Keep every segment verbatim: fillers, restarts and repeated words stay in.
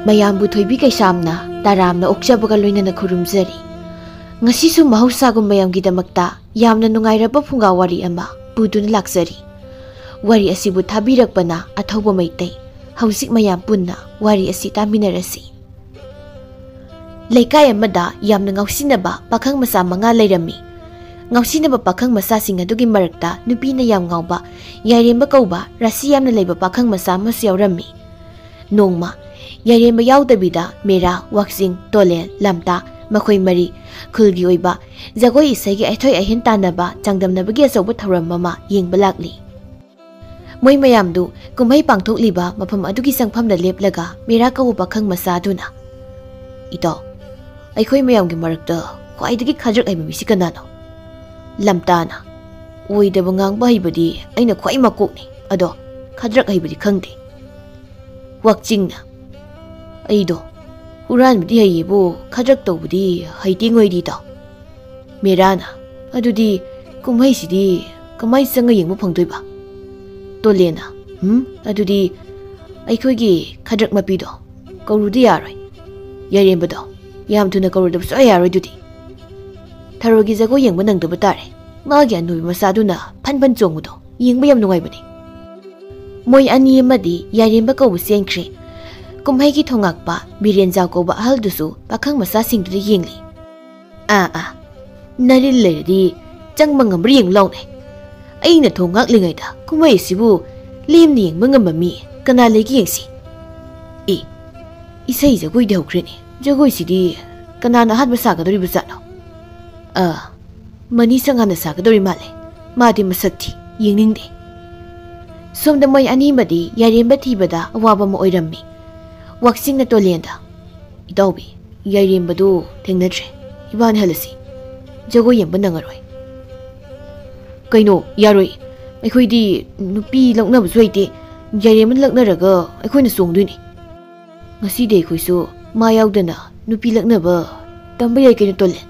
ꯃꯌꯥꯝꯕꯨ ꯊꯣꯏꯕꯤ ꯀꯩꯁꯥꯝꯅ ꯇꯔꯥꯝꯅ ꯑꯣꯛꯆꯕꯒ ꯂꯣꯏꯅꯅ ꯈꯨꯔꯨꯝꯖꯔꯤ꯫ ꯉꯁꯤꯁꯨ ꯃꯍꯧꯁꯥꯒꯨꯝ ꯃꯌꯥꯝꯒꯤꯗꯃꯛꯇ ꯌꯥꯝꯅ ꯅꯨꯡꯉꯥꯏꯔꯕ ꯐꯨꯡꯒꯥ ꯋꯥꯔꯤ ꯑꯃ ꯄꯨꯗꯨꯅ ꯂꯥꯛꯆꯔꯤ꯫ ꯋꯥꯔꯤ ꯑꯁꯤꯕꯨ ꯊꯥꯕꯤꯔꯛꯄꯅ ꯑꯊꯧꯕ ꯃꯩꯇꯩ꯫ ꯍꯧꯖꯤꯛ ꯃꯌꯥꯝ ꯄꯨꯟꯅ ꯋꯥꯔꯤ ꯑꯁꯤ ꯇꯥꯃꯤꯟꯅꯔꯁꯤ꯫ ꯂꯩꯀꯥꯏ ꯑꯃꯗ ꯌꯥꯝꯅ ꯉꯥꯎꯁꯤꯟꯅꯕ ꯄꯥꯈꯪ ꯃꯆꯥ ꯃꯉꯥ ꯂꯩꯔꯝꯃꯤ꯫ ꯉꯥꯎꯁꯤꯟꯅꯕ ꯄꯥꯈꯪ ꯃꯆꯥꯁꯤꯡ ꯑꯗꯨꯒꯤ ꯃꯔꯛꯇ ꯅꯨꯄꯤꯅ ꯌꯥꯝ ꯉꯥꯎꯕ, ꯌꯥꯏꯔꯦꯝꯕ ꯀꯧꯕ ꯔꯥꯁꯤ ꯌꯥꯝꯅ ꯂꯩꯕ ꯄꯥꯈꯪ ꯃꯆꯥ ꯑꯃꯁꯨ ꯌꯥꯎꯔꯝꯃꯤ꯫ ꯅꯣꯡꯃ ꯌꯥꯏꯔꯦꯝꯕ ꯌꯥꯎꯗꯕꯤꯗ ꯃꯦꯔꯥ, ꯋꯥꯛꯆꯤꯡ, ꯇꯣꯂꯦꯟ, ꯂꯝꯇꯥ, ꯃꯈꯣꯏ ꯃꯔꯤ ꯈꯨꯜꯒꯤ ꯑꯣꯏꯕ ꯖꯒꯣꯏ ꯏꯁꯩꯒꯤ ꯑꯊꯣꯏ ꯑꯍꯦꯟ ꯇꯥꯟꯅꯕ ꯆꯥꯡꯗꯝꯅꯕꯒꯤ ꯑꯆꯧꯕ ꯊꯧꯔꯝ ꯑꯃ ꯌꯦꯡꯕ ꯂꯥꯛꯂꯤ꯫ ꯃꯣꯏ ꯃꯌꯥꯝꯗꯨ ꯀꯨꯝꯍꯩ ꯄꯥꯡꯊꯣꯛꯂꯤꯕ ꯃꯐꯝ ꯑꯗꯨꯒꯤ ꯆꯪꯐꯝꯗ ꯂꯦꯞꯂꯒ ꯃꯦꯔꯥ ꯀꯧꯕ ꯄꯥꯈꯪ ꯃꯆꯥ ꯑꯗꯨꯅ, "ꯏꯇꯥꯎ, ꯑꯩꯈꯣꯏ ꯃꯌꯥꯝꯒꯤ ꯃꯔꯛꯇ ꯈ꯭ꯋꯥꯏꯗꯒꯤ ꯈꯗ꯭ꯔꯛ ꯍꯩꯕ ꯃꯤꯁꯤ ꯀꯅꯥꯅꯣ?" ꯂꯝꯇꯥꯅ, "ꯑꯣꯏꯗꯕ ꯉꯥꯡꯕ ꯍꯩꯕꯗꯤ ꯑꯩꯅ ꯈ꯭ꯋꯥꯏ ꯃꯀꯣꯛꯅꯤ, ꯑꯗꯣ ꯈꯗ꯭ꯔꯛ ꯍꯩꯕꯗꯤ ꯈꯪꯗꯦ꯫" ꯋꯥꯛꯆꯤꯡꯅ, "ꯑꯩꯗꯣ ꯍꯨꯔꯥꯟꯕꯗꯤ ꯍꯩꯌꯦꯕꯨ ꯈꯗ꯭ꯔꯛ ꯇꯧꯕꯗꯤ ꯍꯩꯇꯦ ꯉꯣꯏꯗꯤ ꯏꯇꯥꯎ꯫" ꯃꯦꯔꯥꯅ, "ꯑꯗꯨꯗꯤ ꯀꯨꯝꯍꯩꯁꯤꯗꯤ ꯀꯃꯥꯏ ꯆꯪꯉ ꯌꯦꯡꯕ ꯐꯪꯗꯣꯏꯕ?" ꯇꯣꯂꯦꯟꯅ, "ꯎꯝ, ꯑꯗꯨꯗꯤ ꯑꯩꯈꯣꯏꯒꯤ ꯈꯗ꯭ꯔꯛ ꯃꯄꯤꯗꯣ ꯀꯧꯔꯨꯗꯤ ꯌꯥꯔꯣꯏ꯫ ꯌꯥꯏꯔꯦꯝꯕꯗꯣ ꯌꯥꯝ ꯊꯨꯅ ꯀꯧꯔꯨꯗꯕ ꯁꯨꯡꯌꯥ ꯌꯥꯔꯣꯏ ꯑꯗꯨꯗꯤ꯫ ꯊꯔꯣꯒꯤ ꯖꯒꯣꯏ ꯌꯦꯡꯕ ꯅꯪꯗꯕ ꯇꯥꯔꯦ꯫ ꯃꯥꯒꯤ ꯑꯅꯣꯏꯕ ꯃꯆꯥꯗꯨꯅ ꯐꯟ ꯐꯟ ꯆꯣꯡꯕꯗꯣ ꯌꯦꯡꯕ ꯌꯥꯝ ꯅꯨꯡꯉꯥꯏꯕꯅꯦ꯫" ꯃꯣꯏ ꯑꯅꯤ ꯑꯃꯗꯤ ꯌꯥꯏꯔꯦꯝꯕ ꯀꯧꯕ ꯆꯦꯟꯈ꯭ꯔꯦ꯫ ꯀꯨꯝꯍꯩꯒꯤ ꯊꯣꯉꯥꯛꯄ ꯕꯤꯔꯦꯟꯖꯥꯎ ꯀꯧꯕ ꯑꯍꯜꯗꯨꯁꯨ ꯄꯥꯈꯪ ꯃꯆꯥꯁꯤꯡꯗꯨꯗ ꯌꯦꯡꯂꯤ꯫ "ꯑꯥ, ꯑꯥ, ꯅꯔꯤꯜ ꯂꯩꯔꯗꯤ ꯆꯪꯕ ꯉꯝꯕ꯭ꯔꯥ ꯌꯦꯡꯉꯨ ꯂꯥꯎꯅꯦ꯫ ꯑꯩꯅ ꯊꯣꯡ ꯉꯥꯛꯂꯤꯉꯩꯗ ꯀꯨꯝꯍꯩ ꯑꯁꯤꯕꯨ ꯂꯦꯝꯅ ꯌꯦꯡꯕ ꯉꯝꯕ ꯃꯤ ꯀꯅꯥ ꯂꯩꯒꯦ ꯌꯦꯡꯁꯤ꯫ ꯑꯦ, ꯏꯁꯩ ꯖꯒꯣꯏꯗꯤ ꯍꯧꯈ꯭ꯔꯦꯅꯦ꯫ ꯖꯒꯣꯏꯁꯤꯗꯤ ꯀꯅꯥꯅ ꯑꯍꯥꯟꯕ ꯁꯥꯒꯗꯧꯔꯤꯕ ꯖꯥꯠꯅꯣ? ꯑꯥ, ꯃꯅꯤ ꯁꯪꯉꯥꯟꯅ ꯁꯥꯒꯗꯧꯔꯤ ꯃꯥꯜꯂꯦ꯫ ꯃꯥꯗꯤ ꯃꯁꯛ ꯊꯤ, ꯌꯦꯡꯅꯤꯡꯗꯦ꯫" ꯁꯣꯝꯗ ꯃꯣꯏ ꯑꯅꯤꯃꯗꯤ ꯌꯥꯏꯔꯦꯝꯕ ꯊꯤꯕꯗ ꯑꯋꯥꯕ ꯑꯃ ꯑꯣꯏꯔꯝꯃꯤ꯫ ꯋꯥꯛꯆꯤꯡꯅ ꯇꯣꯂꯦꯟꯗ, "ꯏꯇꯥꯎꯕꯤ, ꯌꯥꯏꯔꯦꯝꯕꯗꯨ ꯊꯦꯡꯅꯗ꯭ꯔꯦ꯫ ꯏꯕꯥꯅꯤ ꯍꯜꯂꯁꯤ꯫ ꯖꯒꯣꯏ ꯌꯦꯡꯕ ꯅꯪꯉꯔꯣꯏ꯫" "ꯀꯩꯅꯣ, ꯌꯥꯔꯣꯏ꯫ ꯑꯩꯈꯣꯏꯗꯤ ꯅꯨꯄꯤ ꯂꯛꯅꯕꯁꯨ ꯍꯩꯇꯦ꯫ ꯌꯥꯏꯔꯦꯝꯕꯅ ꯂꯛꯅꯔꯒ ꯑꯩꯈꯣꯏꯅ ꯆꯣꯡꯗꯣꯏꯅꯤ꯫ ꯉꯁꯤꯗꯤ ꯑꯩꯈꯣꯏꯁꯨ ꯃꯥ ꯌꯥꯎꯗꯅ ꯅꯨꯄꯤ ꯂꯛꯅꯕ ꯇꯝꯕ ꯌꯥꯏ ꯀꯩꯅꯣ, ꯇꯣꯂꯦꯟ꯫"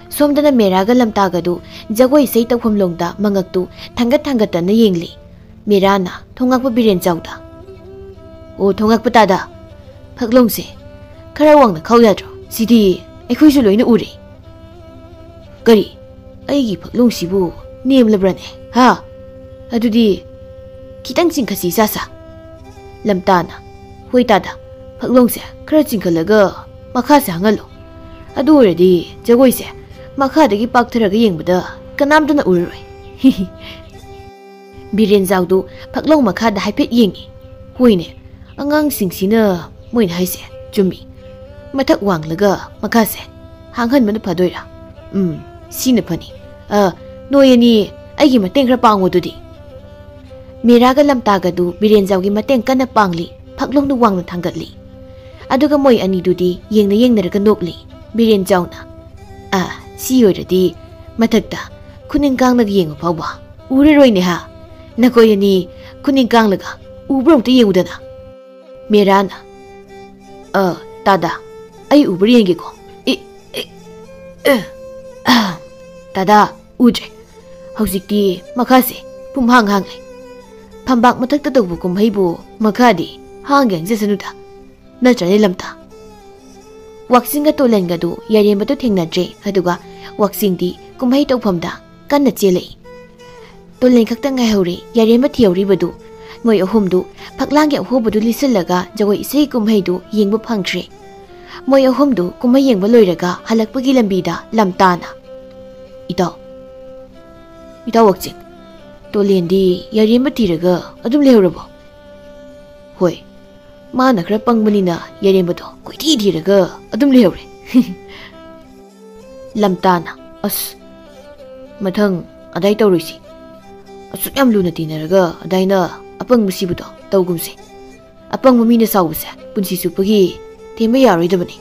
ꯁꯣꯝꯗꯅ ꯃꯦꯔꯥꯒ ꯂꯝꯇꯥꯒꯗꯨ ꯖꯒꯣꯏ ꯏꯁꯩ ꯇꯧꯐꯝ ꯂꯣꯝꯗ ꯃꯉꯛꯇꯨ ꯊꯥꯡꯒꯠ ꯊꯥꯡꯒꯠꯇꯅ ꯌꯦꯡꯂꯤ꯫ ꯃꯦꯔꯥꯅ ꯊꯣꯉꯥꯛꯄ ꯕꯤꯔꯦꯟ ꯆꯥꯎꯗ, "ꯑꯣ, ꯊꯣꯉꯥꯛꯄ ꯇꯥꯗ, ꯐꯛꯂꯣꯡꯁꯦ ꯈꯔ ꯋꯥꯡꯅ ꯈꯥꯎ ꯌꯥꯗ꯭ꯔꯣ? ꯁꯤꯗꯤ ꯑꯩꯈꯣꯏꯁꯨ ꯂꯣꯏꯅ ꯎꯔꯦ꯫ ꯀꯔꯤ? ꯑꯩꯒꯤ ꯐꯛꯂꯣꯡꯁꯤꯕꯨ ꯅꯦꯝꯂꯕ꯭ꯔꯅꯦ? ꯍꯥ? ꯑꯗꯨꯗꯤ ꯈꯤꯇꯪ ꯆꯤꯡꯈꯠꯁꯤ ꯏꯆꯥꯁꯥ꯫ ꯂꯝꯇꯥꯅ, ꯍꯣꯏ ꯇꯥꯗ, ꯐꯛꯂꯣꯡꯁꯦ ꯈꯔ ꯆꯤꯡꯈꯠꯂꯒ ꯃꯈꯥꯁꯦ ꯍꯥꯡꯍꯜꯂꯣ꯫ ꯑꯗꯨ ꯑꯣꯏꯔꯗꯤ ꯖꯒꯣꯏꯁꯦ ꯃꯈꯥꯗꯒꯤ ꯄꯥꯛꯊꯔꯒ ꯌꯦꯡꯕꯗ ꯀꯅꯥꯝꯇꯅ ꯎꯔꯔꯣꯏ꯫ ꯕꯤꯔꯦꯟꯖꯥꯎꯗꯨ ꯐꯛꯂꯣꯡ ꯃꯈꯥꯗ ꯍꯥꯏꯐꯦꯠ ꯌꯦꯡꯉꯤ꯫ ꯍꯣꯏꯅꯦ, ꯑꯉꯥꯡꯁꯤꯡꯁꯤꯅ ꯃꯣꯏꯅ ꯍꯥꯏꯁꯦ ꯆꯨꯝꯃꯤ꯫ ꯃꯊꯛ ꯋꯥꯡꯂꯒ ꯃꯈꯥꯁꯦ ꯍꯥꯡꯍꯟꯕꯅ ꯐꯗꯣꯏꯔꯥ? ꯎꯝ, ꯁꯤꯅ ꯐꯅꯤ꯫ ꯑ, ꯅꯣꯏ ꯑꯅꯤ ꯑꯩꯒꯤ ꯃꯇꯦꯡ ꯈꯔ ꯄꯥꯡꯉꯣ ꯑꯗꯨꯗꯤ꯫ ꯃꯦꯔꯥꯒ ꯂꯝꯇꯥꯒꯗꯨ ꯕꯤꯔꯦꯟꯖꯥꯎꯒꯤ ꯃꯇꯦꯡ ꯀꯟꯅ ꯄꯥꯡꯂꯤ, ꯐꯛꯂꯣꯡꯗꯨ ꯋꯥꯡꯅ ꯊꯥꯡꯒꯠꯂꯤ꯫ ꯑꯗꯨꯒ ꯃꯣꯏ ꯑꯅꯤꯗꯨꯗꯤ ꯌꯦꯡꯅ ꯌꯦꯡꯅꯔꯒ ꯅꯣꯛꯂꯤ꯫ ꯕꯤꯔꯦꯟꯖꯥꯎꯅ, "ꯑ, ꯁꯤ ꯑꯣꯏꯔꯗꯤ ꯃꯊꯛꯇ ꯈꯨꯅꯤꯡ ꯀꯥꯡꯂꯒ ꯌꯦꯡꯕ ꯐꯥꯎꯕ ꯎꯔꯔꯣꯏꯅꯦ ꯍꯥ? ꯅꯈꯣꯏ ꯑꯅꯤ ꯈꯨꯅꯤꯡ ꯀꯥꯡꯂꯒ ꯎꯕ꯭ꯔꯣ ꯑꯝꯇ ꯌꯦꯡꯉꯨꯗꯅ?" ꯃꯦꯔꯥꯅ, "ꯑ, ꯇꯥꯗꯥ, ꯑꯩ ꯎꯕ꯭ꯔꯥ ꯌꯦꯡꯒꯦꯀꯣ꯫ ꯏ, ꯏ, ꯑ, ꯑ, ꯇꯥꯗꯥ, ꯎꯗ꯭ꯔꯦ꯫ ꯍꯧꯖꯤꯛꯇꯤ ꯃꯈꯥꯁꯦ ꯄꯨꯝꯍꯥꯡ ꯍꯥꯡꯂꯦ꯫ ꯐꯝꯕꯥꯛ ꯃꯊꯛꯇ ꯇꯧꯕ ꯀꯨꯝꯍꯩꯕꯨ ꯃꯈꯥꯗꯤ ꯍꯥꯡꯒꯦ ꯍꯥꯡꯖꯁꯅꯨꯗ꯫ ꯅꯠꯇ꯭ꯔꯅꯦ ꯂꯝꯇꯥ?" ꯋꯥꯛꯆꯤꯡꯒ ꯇꯣꯂꯦꯟꯒꯗꯨ ꯌꯥꯏꯔꯦꯝꯕꯗꯨ ꯊꯦꯡꯅꯗ꯭ꯔꯦ, ꯑꯗꯨꯒ ꯋꯥꯛꯆꯤꯡꯗꯤ ꯀꯨꯝꯍꯩ ꯇꯧꯐꯝꯗ ꯀꯟꯅ ꯆꯦꯜꯂꯛꯏ꯫ ꯇꯣꯂꯦꯟ ꯈꯛꯇ ꯉꯥꯏꯍꯧꯔꯦ ꯌꯥꯏꯔꯦꯝꯕ ꯊꯤꯍꯧꯔꯤꯕꯗꯨ꯫ ꯃꯣꯏ ꯑꯍꯨꯝꯗꯨ ꯐꯛꯂꯥꯡꯒꯤ ꯑꯍꯣꯕꯗꯨ ꯂꯤꯠꯁꯤꯜꯂꯒ ꯖꯒꯣꯏ ꯏꯁꯩ ꯀꯨꯝꯍꯩꯗꯨ ꯌꯦꯡꯕ ꯐꯪꯈ꯭ꯔꯦ꯫ ꯃꯣꯏ ꯑꯍꯨꯝꯗꯨ ꯀꯨꯝꯍꯩ ꯌꯦꯡꯕ ꯂꯣꯏꯔꯒ ꯍꯜꯂꯛꯄꯒꯤ ꯂꯝꯕꯤꯗ ꯂꯝꯇꯥꯅ, "ꯏꯇꯥꯎ, ꯏꯇꯥꯎ ꯋꯥꯛꯆꯤꯡ, ꯇꯣꯂꯦꯟꯗꯤ ꯌꯥꯏꯔꯦꯝꯕ ꯊꯤꯔꯒ ꯑꯗꯨꯝ ꯂꯩꯍꯧꯔꯕꯣ?" "ꯍꯣꯏ, ꯃꯥꯅ ꯈꯔ ꯄꯪꯕꯅꯤꯅ ꯌꯥꯏꯔꯦꯝꯕꯗꯣ ꯀꯣꯏꯊꯤ ꯊꯤꯔꯒ ꯑꯗꯨꯝ ꯂꯩꯍꯧꯔꯦ꯫" ꯂꯝꯇꯥꯅ, "ꯑꯁ, ꯃꯊꯪ ꯑꯗꯥꯏ ꯇꯧꯔꯣꯏꯁꯤ꯫ ꯑꯁꯨꯛ ꯌꯥꯝ ꯂꯨꯅ ꯇꯤꯟꯅꯔꯒ ꯑꯗꯥꯏꯅ ꯑꯄꯪꯕ ꯁꯤꯕꯗꯣ ꯇꯧꯒꯨꯝꯁꯦ꯫ ꯑꯄꯪꯕ ꯃꯤꯅ ꯁꯥꯎꯕꯁꯦ ꯄꯨꯟꯁꯤ ꯆꯨꯞꯄꯒꯤ ꯊꯦꯝꯕ ꯌꯥꯔꯣꯏꯗꯕꯅꯤ꯫"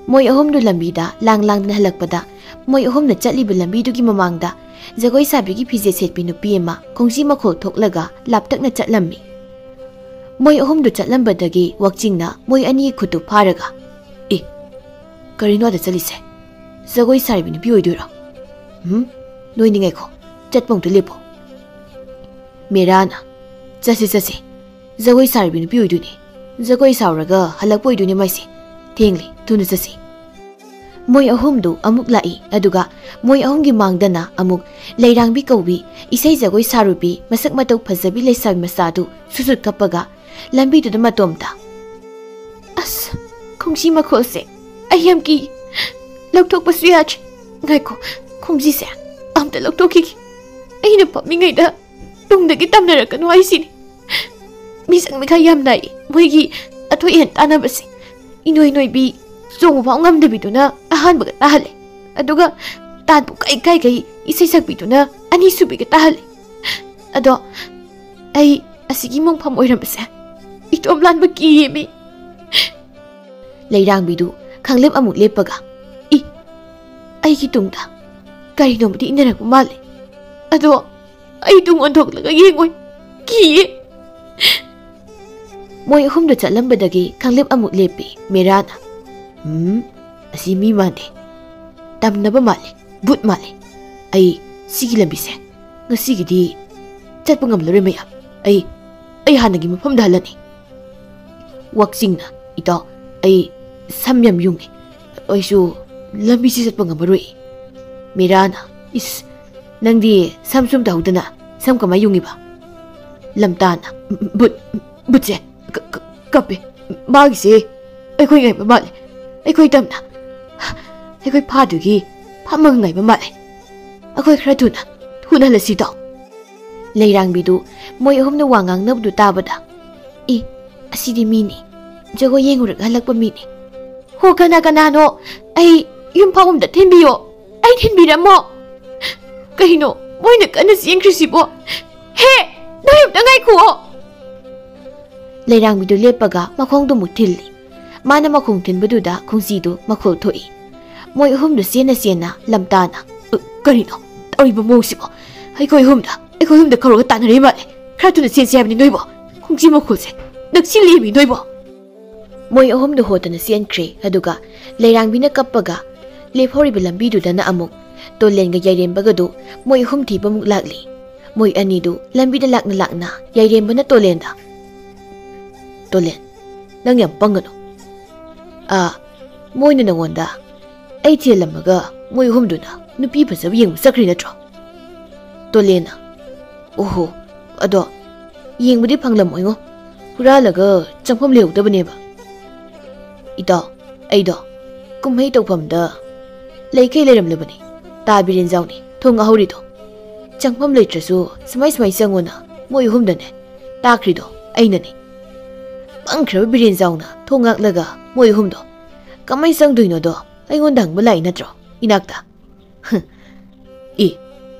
ꯃꯣꯏ ꯑꯍꯨꯝꯗꯨ ꯂꯝꯕꯤꯗ ꯂꯥꯡ ꯂꯥꯡꯗꯅ ꯍꯜꯂꯛꯄꯗ, ꯃꯣꯏ ꯑꯍꯨꯝꯅ ꯆꯠꯂꯤꯕ ꯂꯝꯕꯤꯗꯨꯒꯤ ꯃꯃꯥꯡꯗ ꯖꯒꯣꯏ ꯁꯥꯕꯤꯒꯤ ꯐꯤꯖꯦꯠ ꯁꯦꯠꯄꯤ ꯅꯨꯄꯤ ꯑꯃ ꯈꯣꯡꯖꯤ ꯃꯈꯣꯜ ꯊꯣꯛꯂꯒ ꯂꯥꯞꯇꯛꯅ ꯆꯠꯂꯝꯃꯤ꯫ ꯃꯣꯏ ꯑꯍꯨꯝꯗꯨ ꯆꯠꯂꯝꯕꯗꯒꯤ ꯋꯥꯛꯆꯤꯡꯅ ꯃꯣꯏ ꯑꯅꯤꯒꯤ ꯈꯨꯠꯇꯨ ꯐꯥꯔꯒ, "ꯑꯦ, ꯀꯔꯤꯅꯣ ꯑꯗ ꯆꯠꯂꯤꯁꯦ? ꯖꯒꯣꯏ ꯁꯥꯔꯤꯕꯤ ꯅꯨꯄꯤ ꯑꯣꯏꯗꯣꯏꯔꯣ? ꯎꯝ, ꯅꯣꯏꯅꯤ ꯉꯥꯏꯈꯣ, ꯆꯠꯄ ꯑꯃꯨꯛꯇ ꯂꯦꯞꯄꯣ꯫" ꯃꯦꯔꯥꯅ, "ꯆꯠꯁꯦ, ꯆꯠꯁꯦ, ꯖꯒꯣꯏ ꯁꯥꯔꯤꯕꯤ ꯅꯨꯄꯤ ꯑꯣꯏꯗꯣꯏꯅꯦ꯫ ꯖꯒꯣꯏ ꯁꯥꯎꯔꯒ ꯍꯜꯂꯛꯄ ꯑꯣꯏꯗꯣꯏꯅꯦ ꯃꯥꯏꯁꯦ꯫ ꯊꯦꯡꯂꯦ, ꯊꯨꯅ ꯆꯠꯁꯤ꯫ ꯃꯣꯏ ꯑꯍꯨꯝꯗꯨ ꯑꯃꯨꯛ ꯂꯥꯛꯏ, ꯑꯗꯨꯒ ꯃꯣꯏ ꯑꯍꯨꯝꯒꯤ ꯃꯥꯡꯗꯅ ꯑꯃꯨꯛ ꯂꯩꯔꯥꯡꯕꯤ ꯀꯧꯕꯤ ꯏꯁꯩ ꯖꯒꯣꯏ ꯁꯥꯔꯨꯕꯤ ꯃꯁꯛ ꯃꯇꯧ ꯐꯖꯕꯤ ꯂꯩꯁꯥꯕꯤ ꯃꯆꯥꯗꯨ ꯁꯨꯠ ꯁꯨꯠ ꯀꯞꯄꯒ ꯂꯝꯕꯤꯗꯨꯗ ꯃꯇꯣꯝꯇ꯫ "ꯑꯁ, ꯈꯣꯡꯖꯤ ꯃꯈꯣꯜꯁꯦ ꯑꯩ ꯌꯥꯝ ꯀꯤ꯫ ꯂꯧꯊꯣꯛꯄꯁꯨ ꯌꯥꯗ꯭ꯔꯦ꯫ ꯉꯥꯏꯈꯣ, ꯈꯣꯡꯖꯤꯁꯦ ꯑꯝꯇ ꯂꯧꯊꯣꯛꯈꯤꯒꯦ꯫ ꯑꯩꯅ ꯐꯝꯃꯤꯉꯩꯗ ꯇꯨꯡꯗꯒꯤ ꯇꯝꯅꯔꯛꯀꯅꯨ ꯍꯥꯏꯁꯤꯅꯤ꯫ ꯃꯤꯁꯛ ꯃꯤꯈꯥꯏ ꯌꯥꯝ ꯅꯥꯏ꯫ ꯃꯣꯏꯒꯤ ꯑꯊꯣꯏ ꯑꯍꯦꯟ ꯇꯥꯟꯅꯕꯁꯦ ꯏꯅꯣꯏ ꯅꯣꯏꯕꯤ ꯆꯣꯡꯕ ꯐꯥꯎ ꯉꯝꯗꯕꯤꯗꯨꯅ ꯑꯍꯥꯟꯕꯒ ꯇꯥꯍꯜꯂꯦ꯫ ꯑꯗꯨꯒ ꯇꯥꯠ ꯄꯨꯡꯀꯥꯏ ꯀꯥꯏꯈꯩ ꯏꯁꯩ ꯁꯛꯄꯤꯗꯨꯅ ꯑꯅꯤꯁꯨꯕꯤꯒ ꯇꯥꯍꯜꯂꯦ꯫ ꯑꯗꯣ ꯑꯩ ꯑꯁꯤꯒꯤ ꯃꯣꯡꯐꯝ ꯑꯣꯏꯔꯝꯕꯁꯦ ꯏꯇꯣꯝ ꯂꯥꯟꯕ ꯀꯤꯌꯦꯃꯤ꯫" ꯂꯩꯔꯥꯡꯕꯤꯗꯨ ꯈꯪꯂꯦꯞ ꯑꯃꯨꯛ ꯂꯦꯞꯄꯒ, "ꯏ, ꯑꯩꯒꯤ ꯇꯨꯡꯗ ꯀꯔꯤꯅꯣꯝꯃꯗꯤ ꯏꯟꯅꯔꯛꯄ ꯃꯥꯜꯂꯦ꯫ ꯑꯗꯣ ꯑꯩ ꯇꯨꯡ ꯑꯣꯟꯊꯣꯛꯂꯒ ꯌꯦꯡꯉꯣꯏ, ꯀꯤꯌꯦ꯫" ꯃꯣꯏ ꯑꯍꯨꯝꯗ ꯆꯠꯂꯝꯕꯗꯒꯤ ꯈꯪꯂꯦꯞ ꯑꯃꯨꯛ ꯂꯦꯞꯄꯤ ꯃꯦꯔꯥꯅ꯫ "ꯎꯝ, ꯑꯁꯤ ꯃꯤ ꯃꯥꯟꯗꯦ꯫ ꯇꯝꯅꯕ ꯃꯥꯜꯂꯦ, ꯚꯨꯠ ꯃꯥꯜꯂꯦ꯫ ꯑꯩ ꯁꯤꯒꯤ ꯂꯝꯕꯤꯁꯦ ꯉꯁꯤꯒꯤꯗꯤ ꯆꯠꯄ ꯉꯝꯂꯔꯣꯏ ꯃꯌꯥꯝ꯫ ꯑꯩ, ꯑꯩ ꯍꯥꯟꯅꯒꯤ ꯃꯐꯝꯗ ꯍꯜꯂꯅꯤ꯫" ꯋꯥꯛꯆꯤꯡꯅ, "ꯏꯇꯥꯎ, ꯑꯩ ꯁꯝ ꯌꯥꯝ ꯌꯨꯡꯉꯤ꯫ ꯑꯩꯁꯨ ꯂꯝꯕꯤꯁꯤ ꯆꯠꯄ ꯉꯝꯃꯔꯣꯏ꯫" ꯃꯤꯔꯥꯅ, "ꯏꯁ, ꯅꯪꯗꯤ ꯁꯝ ꯁꯨꯝ ꯇꯧꯍꯧꯗꯅ ꯁꯝ ꯀꯃꯥꯏ ꯌꯨꯡꯉꯤꯕ?" ꯂꯝꯇꯥꯅ, "ꯕꯨꯠ, ꯕꯨꯠꯁꯦ ꯀ-, ꯀ-, ꯀꯞꯄꯦ꯫ ꯃꯥꯒꯤꯁꯦ ꯑꯩꯈꯣꯏ ꯉꯥꯏꯕ ꯃꯥꯜꯂꯦ꯫ ꯑꯩꯈꯣꯏ ꯇꯝꯅ ꯑꯩꯈꯣꯏ ꯐꯥꯗꯨꯒꯤ ꯐꯝꯃꯒ ꯉꯥꯏꯕ ꯃꯥꯜꯂꯦ꯫ ꯑꯩꯈꯣꯏ ꯈꯔ ꯊꯨꯅ, ꯊꯨꯅ ꯍꯜꯂꯁꯤ ꯇꯥꯎ꯫" ꯂꯩꯔꯥꯡꯕꯤꯗꯨ ꯃꯣꯏ ꯑꯍꯨꯝꯅ ꯋꯥ ꯉꯥꯡꯅꯕꯗꯨ ꯇꯥꯕꯗ, "ꯏ, ꯑꯁꯤꯗꯤ ꯃꯤꯅꯤ꯫ ꯖꯒꯣꯏ ꯌꯦꯡꯉꯨꯔꯒ ꯍꯜꯂꯛꯄ ꯃꯤꯅꯤ꯫ ꯍꯣ, ꯀꯅꯥ ꯀꯅꯥꯅꯣ? ꯑꯩ ꯌꯨꯝ ꯐꯥꯎ ꯑꯝꯇ ꯊꯤꯟꯕꯤꯌꯣ꯫ ꯑꯩ ꯊꯤꯟꯕꯤꯔꯝꯃꯣ꯫ ꯀꯩꯅꯣ ꯃꯣꯏꯅ ꯀꯟꯅ ꯆꯦꯟꯈ꯭ꯔꯤꯁꯤꯕꯣ? ꯍꯦ, ꯅꯣꯏ ꯑꯝꯇ ꯉꯥꯏꯈꯨꯑꯣ꯫" ꯂꯩꯔꯥꯡꯕꯤꯗꯨ ꯂꯦꯞꯄꯒ ꯃꯈꯣꯡꯗꯨ ꯑꯃꯨꯛ ꯊꯤꯜꯂꯤ꯫ ꯃꯥꯅ ꯃꯈꯣꯡ ꯊꯤꯟꯕꯗꯨꯗ ꯈꯣꯡꯖꯤꯗꯨ ꯃꯈꯣꯜ ꯊꯣꯛꯏ꯫ ꯃꯣꯏ ꯑꯍꯨꯝꯗꯨ ꯆꯦꯟꯅ ꯆꯦꯟꯅ ꯂꯝꯇꯥꯅ, "ꯑ, ꯀꯔꯤꯅꯣ ꯇꯧꯔꯤꯕ ꯃꯑꯣꯡꯁꯤꯕꯣ? ꯑꯩꯈꯣꯏ ꯑꯍꯨꯝꯗ, ꯑꯩꯈꯣꯏ ꯑꯍꯨꯝꯗ ꯀꯧꯔꯒ ꯇꯥꯟꯅꯔꯤ ꯃꯥꯜꯂꯦ꯫ ꯈꯔ ꯊꯨꯅ ꯆꯦꯟꯁꯤ ꯍꯥꯏꯕꯅꯤ ꯅꯣꯏꯕꯣ꯫ ꯈꯣꯡꯖꯤ ꯃꯈꯣꯜꯁꯦ ꯅꯛꯁꯤꯜꯂꯦꯃꯤ ꯅꯣꯏꯕꯣ꯫" ꯃꯣꯏ ꯑꯍꯨꯝꯗꯨ ꯍꯣꯠꯇꯅ ꯆꯦꯟꯈ꯭ꯔꯦ꯫ ꯑꯗꯨꯒ ꯂꯩꯔꯥꯡꯕꯤꯅ ꯀꯞꯄꯒ ꯂꯦꯞꯍꯧꯔꯤꯕ ꯂꯝꯕꯤꯗꯨꯗꯅ ꯑꯃꯨꯛ ꯇꯣꯂꯦꯟꯒ ꯌꯥꯏꯔꯦꯝꯕꯒꯗꯨ ꯃꯣꯏ ꯑꯍꯨꯝ ꯊꯤꯕꯃꯨꯛ ꯂꯥꯛꯂꯤ꯫ ꯃꯣꯏ ꯑꯅꯤꯗꯨ ꯂꯝꯕꯤꯗ ꯂꯥꯛꯅ ꯂꯥꯛꯅ ꯌꯥꯏꯔꯦꯝꯕꯅ ꯇꯣꯂꯦꯟꯗ, "ꯇꯣꯂꯦꯟ, ꯅꯪ ꯌꯥꯝ ꯄꯪꯒꯅꯨ꯫ ꯑꯥ, ꯃꯣꯏꯅ ꯅꯉꯣꯟꯗ ꯑꯩ ꯊꯤꯍꯜꯂꯝꯃꯒ ꯃꯣꯏ ꯑꯍꯨꯝꯗꯨꯅ ꯅꯨꯄꯤ ꯐꯖꯕ ꯌꯦꯡꯕ ꯆꯠꯈ꯭ꯔꯤ ꯅꯠꯇ꯭ꯔꯣ? ꯇꯣꯂꯦꯟꯅ, ꯑꯣꯍꯣ, ꯑꯗꯣ ꯌꯦꯡꯕꯗꯤ ꯐꯪꯂꯝꯃꯣꯏꯉꯣ, ꯍꯨꯔꯥꯜꯂꯒ ꯆꯪꯐꯝ ꯂꯩꯍꯧꯗꯕꯅꯦꯕ꯫ ꯏꯇꯥꯎ, ꯑꯩꯗꯣ ꯀꯨꯝꯍꯩ ꯇꯧꯐꯝꯗ ꯂꯩꯈꯩ ꯂꯩꯔꯝꯂꯕꯅꯤ꯫ ꯇꯥ ꯕꯤꯔꯦꯟꯖꯥꯎꯅꯤ ꯊꯣꯡ ꯉꯥꯛꯍꯧꯔꯤꯗꯣ꯫ ꯆꯪꯐꯝ ꯂꯩꯇ꯭ꯔꯁꯨ ꯁꯨꯃꯥꯏ ꯁꯨꯃꯥꯏ ꯆꯪꯉꯣꯅ ꯃꯣꯏ ꯑꯍꯨꯝꯗꯅꯦ ꯇꯥꯛꯈ꯭ꯔꯤꯗꯣ ꯑꯩꯅꯅꯦ꯫ ꯄꯪꯈ꯭ꯔꯕ ꯕꯤꯔꯦꯟꯖꯥꯎꯅ ꯊꯣꯡ ꯉꯥꯛꯂꯒ ꯃꯣꯏ ꯑꯍꯨꯝꯗꯣ ꯀꯃꯥꯏ ꯆꯪꯗꯣꯏꯅꯣꯗꯣ ꯑꯩꯉꯣꯟꯗ ꯍꯪꯕ ꯂꯥꯛꯏ ꯅꯠꯇ꯭ꯔꯣ ꯏꯅꯥꯛꯇ? ꯍꯝ꯫ ꯏ,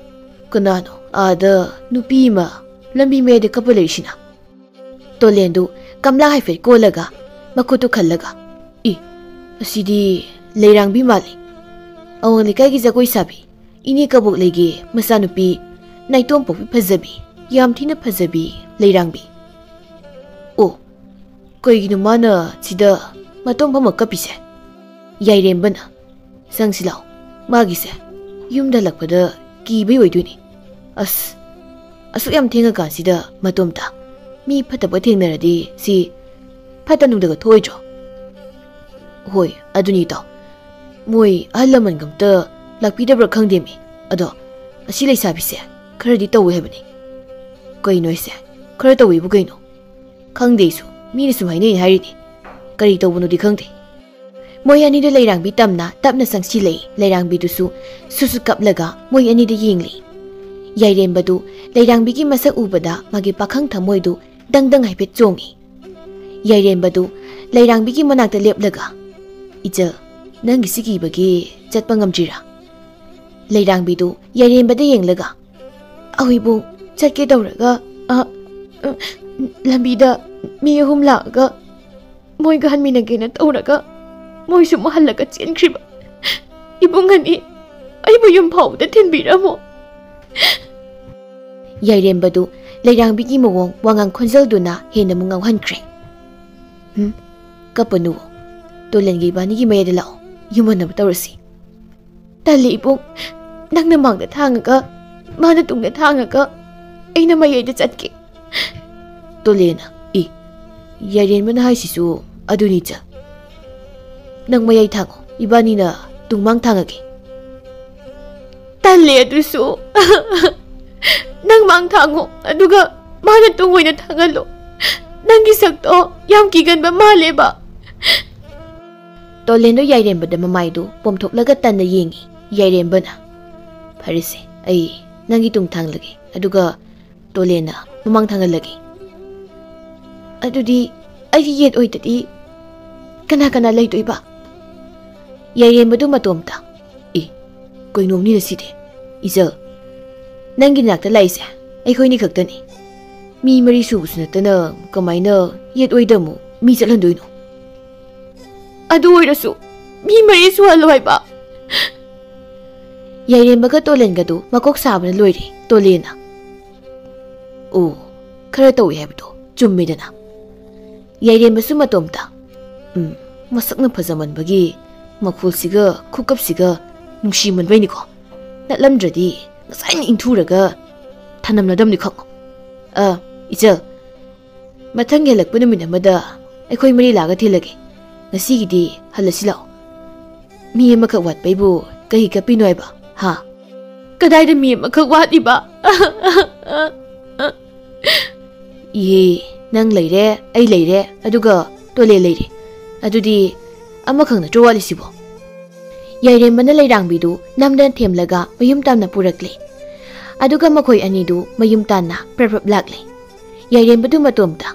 ꯀꯅꯥꯅꯣ ꯑꯥꯗ ꯅꯨꯄꯤ ꯑꯃ ꯂꯝꯕꯤ ꯃꯌꯥꯏꯗ ꯀꯞꯄ ꯂꯩꯔꯤꯁꯤꯅ? ꯇꯣꯂꯦꯟꯗꯨ ꯀꯝꯂꯥ ꯍꯥꯏꯐꯦꯠ ꯀꯣꯜꯂꯒ ꯃꯈꯨꯠꯇꯨ ꯈꯜꯂꯒ, ꯏ, ꯑꯁꯤꯗꯤ ꯂꯩꯔꯥꯡꯕꯤ ꯃꯥꯜꯂꯤ꯫ ꯑꯋꯥꯡ ꯂꯩꯀꯥꯏꯒꯤ ꯖꯒꯣꯏ ꯁꯥꯕꯤ, ꯏꯅꯦ ꯀꯕꯣꯛꯂꯩꯒꯤ ꯃꯆꯥꯅꯨꯄꯤ, ꯅꯥꯏꯇꯣꯝ ꯄꯣꯛꯄꯤ ꯐꯖꯕꯤ, ꯌꯥꯝ ꯊꯤꯅ ꯐꯖꯕꯤ ꯂꯩꯔꯥꯡꯕꯤ꯫ ꯑꯣ, ꯀꯩꯒꯤꯅꯣ ꯃꯥꯅ ꯁꯤꯗ ꯃꯇꯣꯝ ꯐꯝꯃ ꯀꯞꯄꯤꯁꯦ? ꯌꯥꯏꯔꯦꯝꯕꯅ, ꯆꯪꯁꯤ ꯂꯥꯎ, ꯃꯥꯒꯤꯁꯦ ꯌꯨꯝꯗ ꯍꯜꯂꯛꯄꯗ ꯀꯤꯕꯩ ꯑꯣꯏꯗꯣꯏꯅꯤ꯫ ꯑꯁ, ꯑꯁꯨꯛ ꯌꯥꯝ ꯊꯦꯡꯉꯀꯥꯟꯁꯤꯗ ꯃꯇꯣꯝꯇ ꯃꯤ ꯐꯠꯇꯕ ꯊꯦꯡꯅꯔꯗꯤ ꯁꯤ ꯐꯠꯇ ꯅꯨꯡꯗꯒ ꯊꯣꯛꯑꯣꯏꯗ꯭ꯔꯣ? ꯍꯣꯏ, ꯑꯗꯨꯅꯤ ꯏꯇꯥꯎ, ꯃꯣꯏ ꯑꯍꯜ ꯂꯃꯟꯒ ꯑꯝꯇ ꯂꯥꯛꯄꯤꯗꯕ꯭ꯔꯥ ꯈꯪꯗꯦꯃꯤ꯫ ꯑꯗꯣ ꯑꯁꯤ ꯂꯩꯁꯥꯕꯤꯁꯦ ꯈꯔꯗꯤ ꯇꯧꯋꯦ ꯍꯥꯏꯕꯅꯤ꯫ ꯀꯩꯅꯣ ꯍꯥꯏꯁꯦ? ꯈꯔ ꯇꯧꯋꯦꯕꯨ ꯀꯩꯅꯣ? ꯈꯪꯗꯦ ꯑꯩꯁꯨ, ꯃꯤꯅ ꯁꯨꯝ ꯍꯥꯏꯅꯩ ꯍꯥꯏꯔꯤꯅꯤ꯫ ꯀꯔꯤ ꯇꯧꯕꯅꯣꯗꯤ ꯈꯪꯗꯦ꯫ ꯃꯣꯏ ꯑꯅꯤꯗꯨ ꯂꯩꯔꯥꯡꯕꯤ ꯇꯝꯅ ꯇꯞꯅ ꯆꯪꯁꯤꯜꯂꯛꯏ꯫ ꯂꯩꯔꯥꯡꯕꯤꯗꯨꯁꯨ ꯁꯨꯁꯨ ꯀꯞꯂꯒ ꯃꯣꯏ ꯑꯅꯤꯗ ꯌꯦꯡꯂꯤ꯫ ꯌꯥꯏꯔꯦꯝꯕꯗꯨ ꯂꯩꯔꯥꯡꯕꯤꯒꯤ ꯃꯁꯛ ꯎꯕꯗ ꯃꯥꯒꯤ ꯄꯥꯈꯪ ꯊꯃꯣꯏꯗꯨ ꯗꯪ ꯗꯪ ꯍꯥꯏꯐꯦꯠ ꯆꯣꯡꯉꯤ꯫ ꯌꯥꯏꯔꯦꯝꯕꯗꯨ ꯂꯩꯔꯥꯡꯕꯤꯒꯤ ꯃꯅꯥꯛꯇ ꯂꯦꯞꯂꯒ, "ꯏꯆꯜ, ꯅꯪꯒꯤ ꯁꯤ ꯀꯤꯕꯒꯤ ꯆꯠꯄ ꯉꯝꯗ꯭ꯔꯤꯔꯥ?" ꯂꯩꯔꯥꯡꯕꯤꯗꯨ ꯌꯥꯏꯔꯦꯝꯕꯗ ꯌꯦꯡꯂꯒ, "ꯑꯍꯣꯏꯕꯨꯡ, ꯆꯠꯀꯦ ꯇꯧꯔꯒ, ꯑ, ꯑ, ꯂꯝꯕꯤꯗ ꯃꯤ ꯑꯍꯨꯝ ꯂꯥꯛꯑꯒ ꯃꯣꯏꯒ ꯍꯟꯃꯤꯟꯅꯒꯦꯅ ꯇꯧꯔꯒ ꯃꯣꯏꯁꯨ ꯑꯃꯨꯛ ꯍꯜꯂꯒ ꯆꯦꯟꯈ꯭ꯔꯤꯕ꯫ ꯏꯕꯨꯡ ꯑꯅꯤ, ꯑꯩꯕꯨ ꯌꯨꯝ ꯐꯥꯎꯕꯗ ꯊꯤꯟꯕꯤꯔꯝꯃꯣ꯫" ꯌꯥꯏꯔꯦꯝꯕꯗꯨ ꯂꯩꯔꯥꯡꯕꯤꯒꯤ ꯃꯑꯣꯡ ꯋꯥꯉꯥꯡ ꯈꯣꯟꯖꯦꯜꯗꯨꯅ ꯍꯦꯟꯅ ꯑꯃꯨꯛ ꯉꯥꯎꯍꯟꯈ꯭ꯔꯦ꯫ "ꯍꯨꯝ, ꯀꯞꯄꯅꯨ꯫ ꯇꯣꯂꯦꯟꯒ ꯏꯕꯥꯅꯤꯒꯤ ꯃꯌꯥꯏꯗ ꯂꯥꯛꯑꯣ, ꯌꯨꯝꯍꯟꯅꯕ ꯇꯧꯔꯁꯤ꯫ ꯇꯜꯂꯤ ꯏꯕꯨꯡ, ꯅꯪꯅ ꯃꯥꯡꯗ ꯊꯥꯡꯉꯒ, ꯃꯥꯅ ꯇꯨꯡꯗ ꯊꯥꯡꯉꯒ, ꯑꯩꯅ ꯃꯌꯥꯏꯗ ꯆꯠꯀꯦ꯫" ꯇꯣꯂꯦꯟꯅ, "ꯏ, ꯌꯥꯏꯔꯦꯟꯕꯅ ꯍꯥꯏꯁꯤꯁꯨ ꯑꯗꯨꯅꯤ ꯏꯆꯜ꯫ ꯅꯪ ꯃꯌꯥꯏ ꯊꯥꯡꯉꯣ, ꯏꯕꯥꯅꯤꯅ ꯇꯨꯡꯃꯥꯡ ꯊꯥꯡꯉꯒꯦ꯫ ꯇꯜꯂꯦ ꯑꯗꯨꯁꯨ꯫ ꯅꯪ ꯃꯥꯡ ꯊꯥꯡꯉꯣ, ꯑꯗꯨꯒ ꯃꯥꯅ ꯇꯨꯡ ꯑꯣꯏꯅ ꯊꯥꯡꯍꯜꯂꯣ꯫ ꯅꯪꯒꯤ ꯁꯛꯇꯣ ꯌꯥꯝ ꯀꯤꯒꯟꯕ ꯃꯥꯜꯂꯦꯕ꯫ ꯇꯣꯂꯦꯟꯗꯣ ꯌꯥꯏꯔꯦꯝꯕꯗ ꯃꯃꯥꯏꯗꯨ ꯄꯣꯝꯊꯣꯛꯂꯒ ꯇꯟꯅ ꯌꯦꯡꯉꯤ꯫ ꯌꯥꯏꯔꯦꯝꯕꯅ, "ꯐꯔꯦꯁꯦ, ꯑꯩ ꯅꯪꯒꯤ ꯇꯨꯡ ꯊꯥꯡꯂꯒꯦ, ꯑꯗꯨꯒ ꯇꯣꯂꯦꯟꯅ ꯃꯃꯥꯡ ꯊꯥꯡꯍꯜꯂꯒꯦ꯫ ꯑꯗꯨꯗꯤ ꯑꯩꯒꯤ ꯌꯦꯠ ꯑꯣꯏꯗꯗꯤ ꯀꯅꯥ ꯀꯅꯥ ꯂꯩꯗꯣꯏꯕ?" ꯌꯥꯏꯔꯦꯝꯕꯗꯨ ꯃꯇꯣꯝꯇ, "ꯑꯦ, ꯀꯩꯅꯣꯝꯅꯤꯅ ꯁꯤꯗꯤ꯫ ꯏꯆꯜ, ꯅꯪꯒꯤ ꯅꯥꯛꯇ ꯂꯥꯛꯏꯁꯦ ꯑꯩꯈꯣꯏꯅꯤ ꯈꯛꯇꯅꯤ꯫ ꯃꯤ ꯃꯔꯤ ꯁꯨꯕꯁꯨ ꯅꯠꯇꯅ ꯀꯃꯥꯏꯅ ꯌꯦꯠ ꯑꯣꯏꯗ ꯑꯃꯨꯛ ꯃꯤ ꯆꯠꯍꯟꯗꯣꯏꯅꯣ?" "ꯑꯗꯨ ꯑꯣꯏꯔꯁꯨ ꯃꯤ ꯃꯔꯤ ꯁꯨꯍꯜꯂꯣ ꯍꯥꯏꯕ꯫" ꯌꯥꯏꯔꯦꯝꯕꯒ ꯇꯣꯂꯦꯟꯒꯗꯨ ꯃꯀꯣꯛ ꯁꯥꯕꯅ ꯂꯣꯏꯔꯦ꯫ ꯇꯣꯂꯦꯟꯅ, "ꯑꯣ, ꯈꯔ ꯇꯧꯏ ꯍꯥꯏꯕꯗꯣ ꯆꯨꯝꯃꯤꯗꯅ꯫" ꯌꯥꯏꯔꯦꯝꯕꯁꯨ ꯃꯇꯣꯝꯇ, "ꯎꯝ, ꯃꯁꯛꯅ ꯐꯖꯃꯟꯕꯒꯤ, ꯃꯈꯣꯜꯁꯤꯒ ꯈꯨꯀꯞꯁꯤꯒ ꯅꯨꯡꯁꯤꯃꯟꯕꯩꯅꯤꯀꯣ꯫ ꯅꯠꯂꯝꯗ꯭ꯔꯗꯤ ꯉꯁꯥꯏꯅ ꯏꯟꯊꯨꯔꯒ ꯊꯅꯝꯂꯗꯝꯅꯤ ꯈꯪꯉꯣ꯫ ꯑ, ꯏꯆꯜ, ꯃꯊꯪꯒꯤ ꯍꯜꯂꯛꯄ ꯅꯨꯃꯤꯠ ꯑꯃꯗ ꯑꯩꯈꯣꯏ ꯃꯔꯤ ꯂꯥꯛꯑꯒ ꯊꯤꯜꯂꯒꯦ꯫ ꯉꯁꯤꯒꯤꯗꯤ ꯍꯜꯂꯁꯤ ꯂꯥꯛꯑꯣ꯫ ꯃꯤ ꯑꯃꯈꯛ ꯋꯥꯠꯄꯩꯕꯨ ꯀꯩ ꯀꯞꯄꯤꯅꯣ ꯍꯥꯏꯕ, ꯍꯥ?" "ꯀꯗꯥꯏꯗ ꯃꯤ ꯑꯃꯈꯛ ꯋꯥꯠꯂꯤꯕ?" "ꯏꯍꯦ, ꯅꯪ ꯂꯩꯔꯦ, ꯑꯩ ꯂꯩꯔꯦ, ꯑꯗꯨꯒ ꯇꯣꯂꯦ ꯂꯩꯔꯦ꯫ ꯑꯗꯨꯗꯤ ꯑꯃꯈꯛ ꯅꯠꯇ꯭ꯔꯣ ꯋꯥꯠꯂꯤꯁꯤꯕꯣ?" ꯌꯥꯏꯔꯦꯝꯕꯅ ꯂꯩꯔꯥꯡꯕꯤꯗꯨ ꯅꯝꯗꯅ ꯊꯦꯝꯂꯒ ꯃꯌꯨꯝ ꯇꯝꯅ ꯄꯨꯔꯛꯂꯦ꯫ ꯑꯗꯨꯒ ꯃꯈꯣꯏ ꯑꯅꯤꯗꯨ ꯃꯌꯨꯝ ꯇꯥꯟꯅ ꯄ꯭ꯔꯞ ꯄ꯭ꯔꯞ ꯂꯥꯛꯂꯦ꯫ ꯌꯥꯏꯔꯦꯝꯕꯗꯨ ꯃꯇꯣꯝꯇ,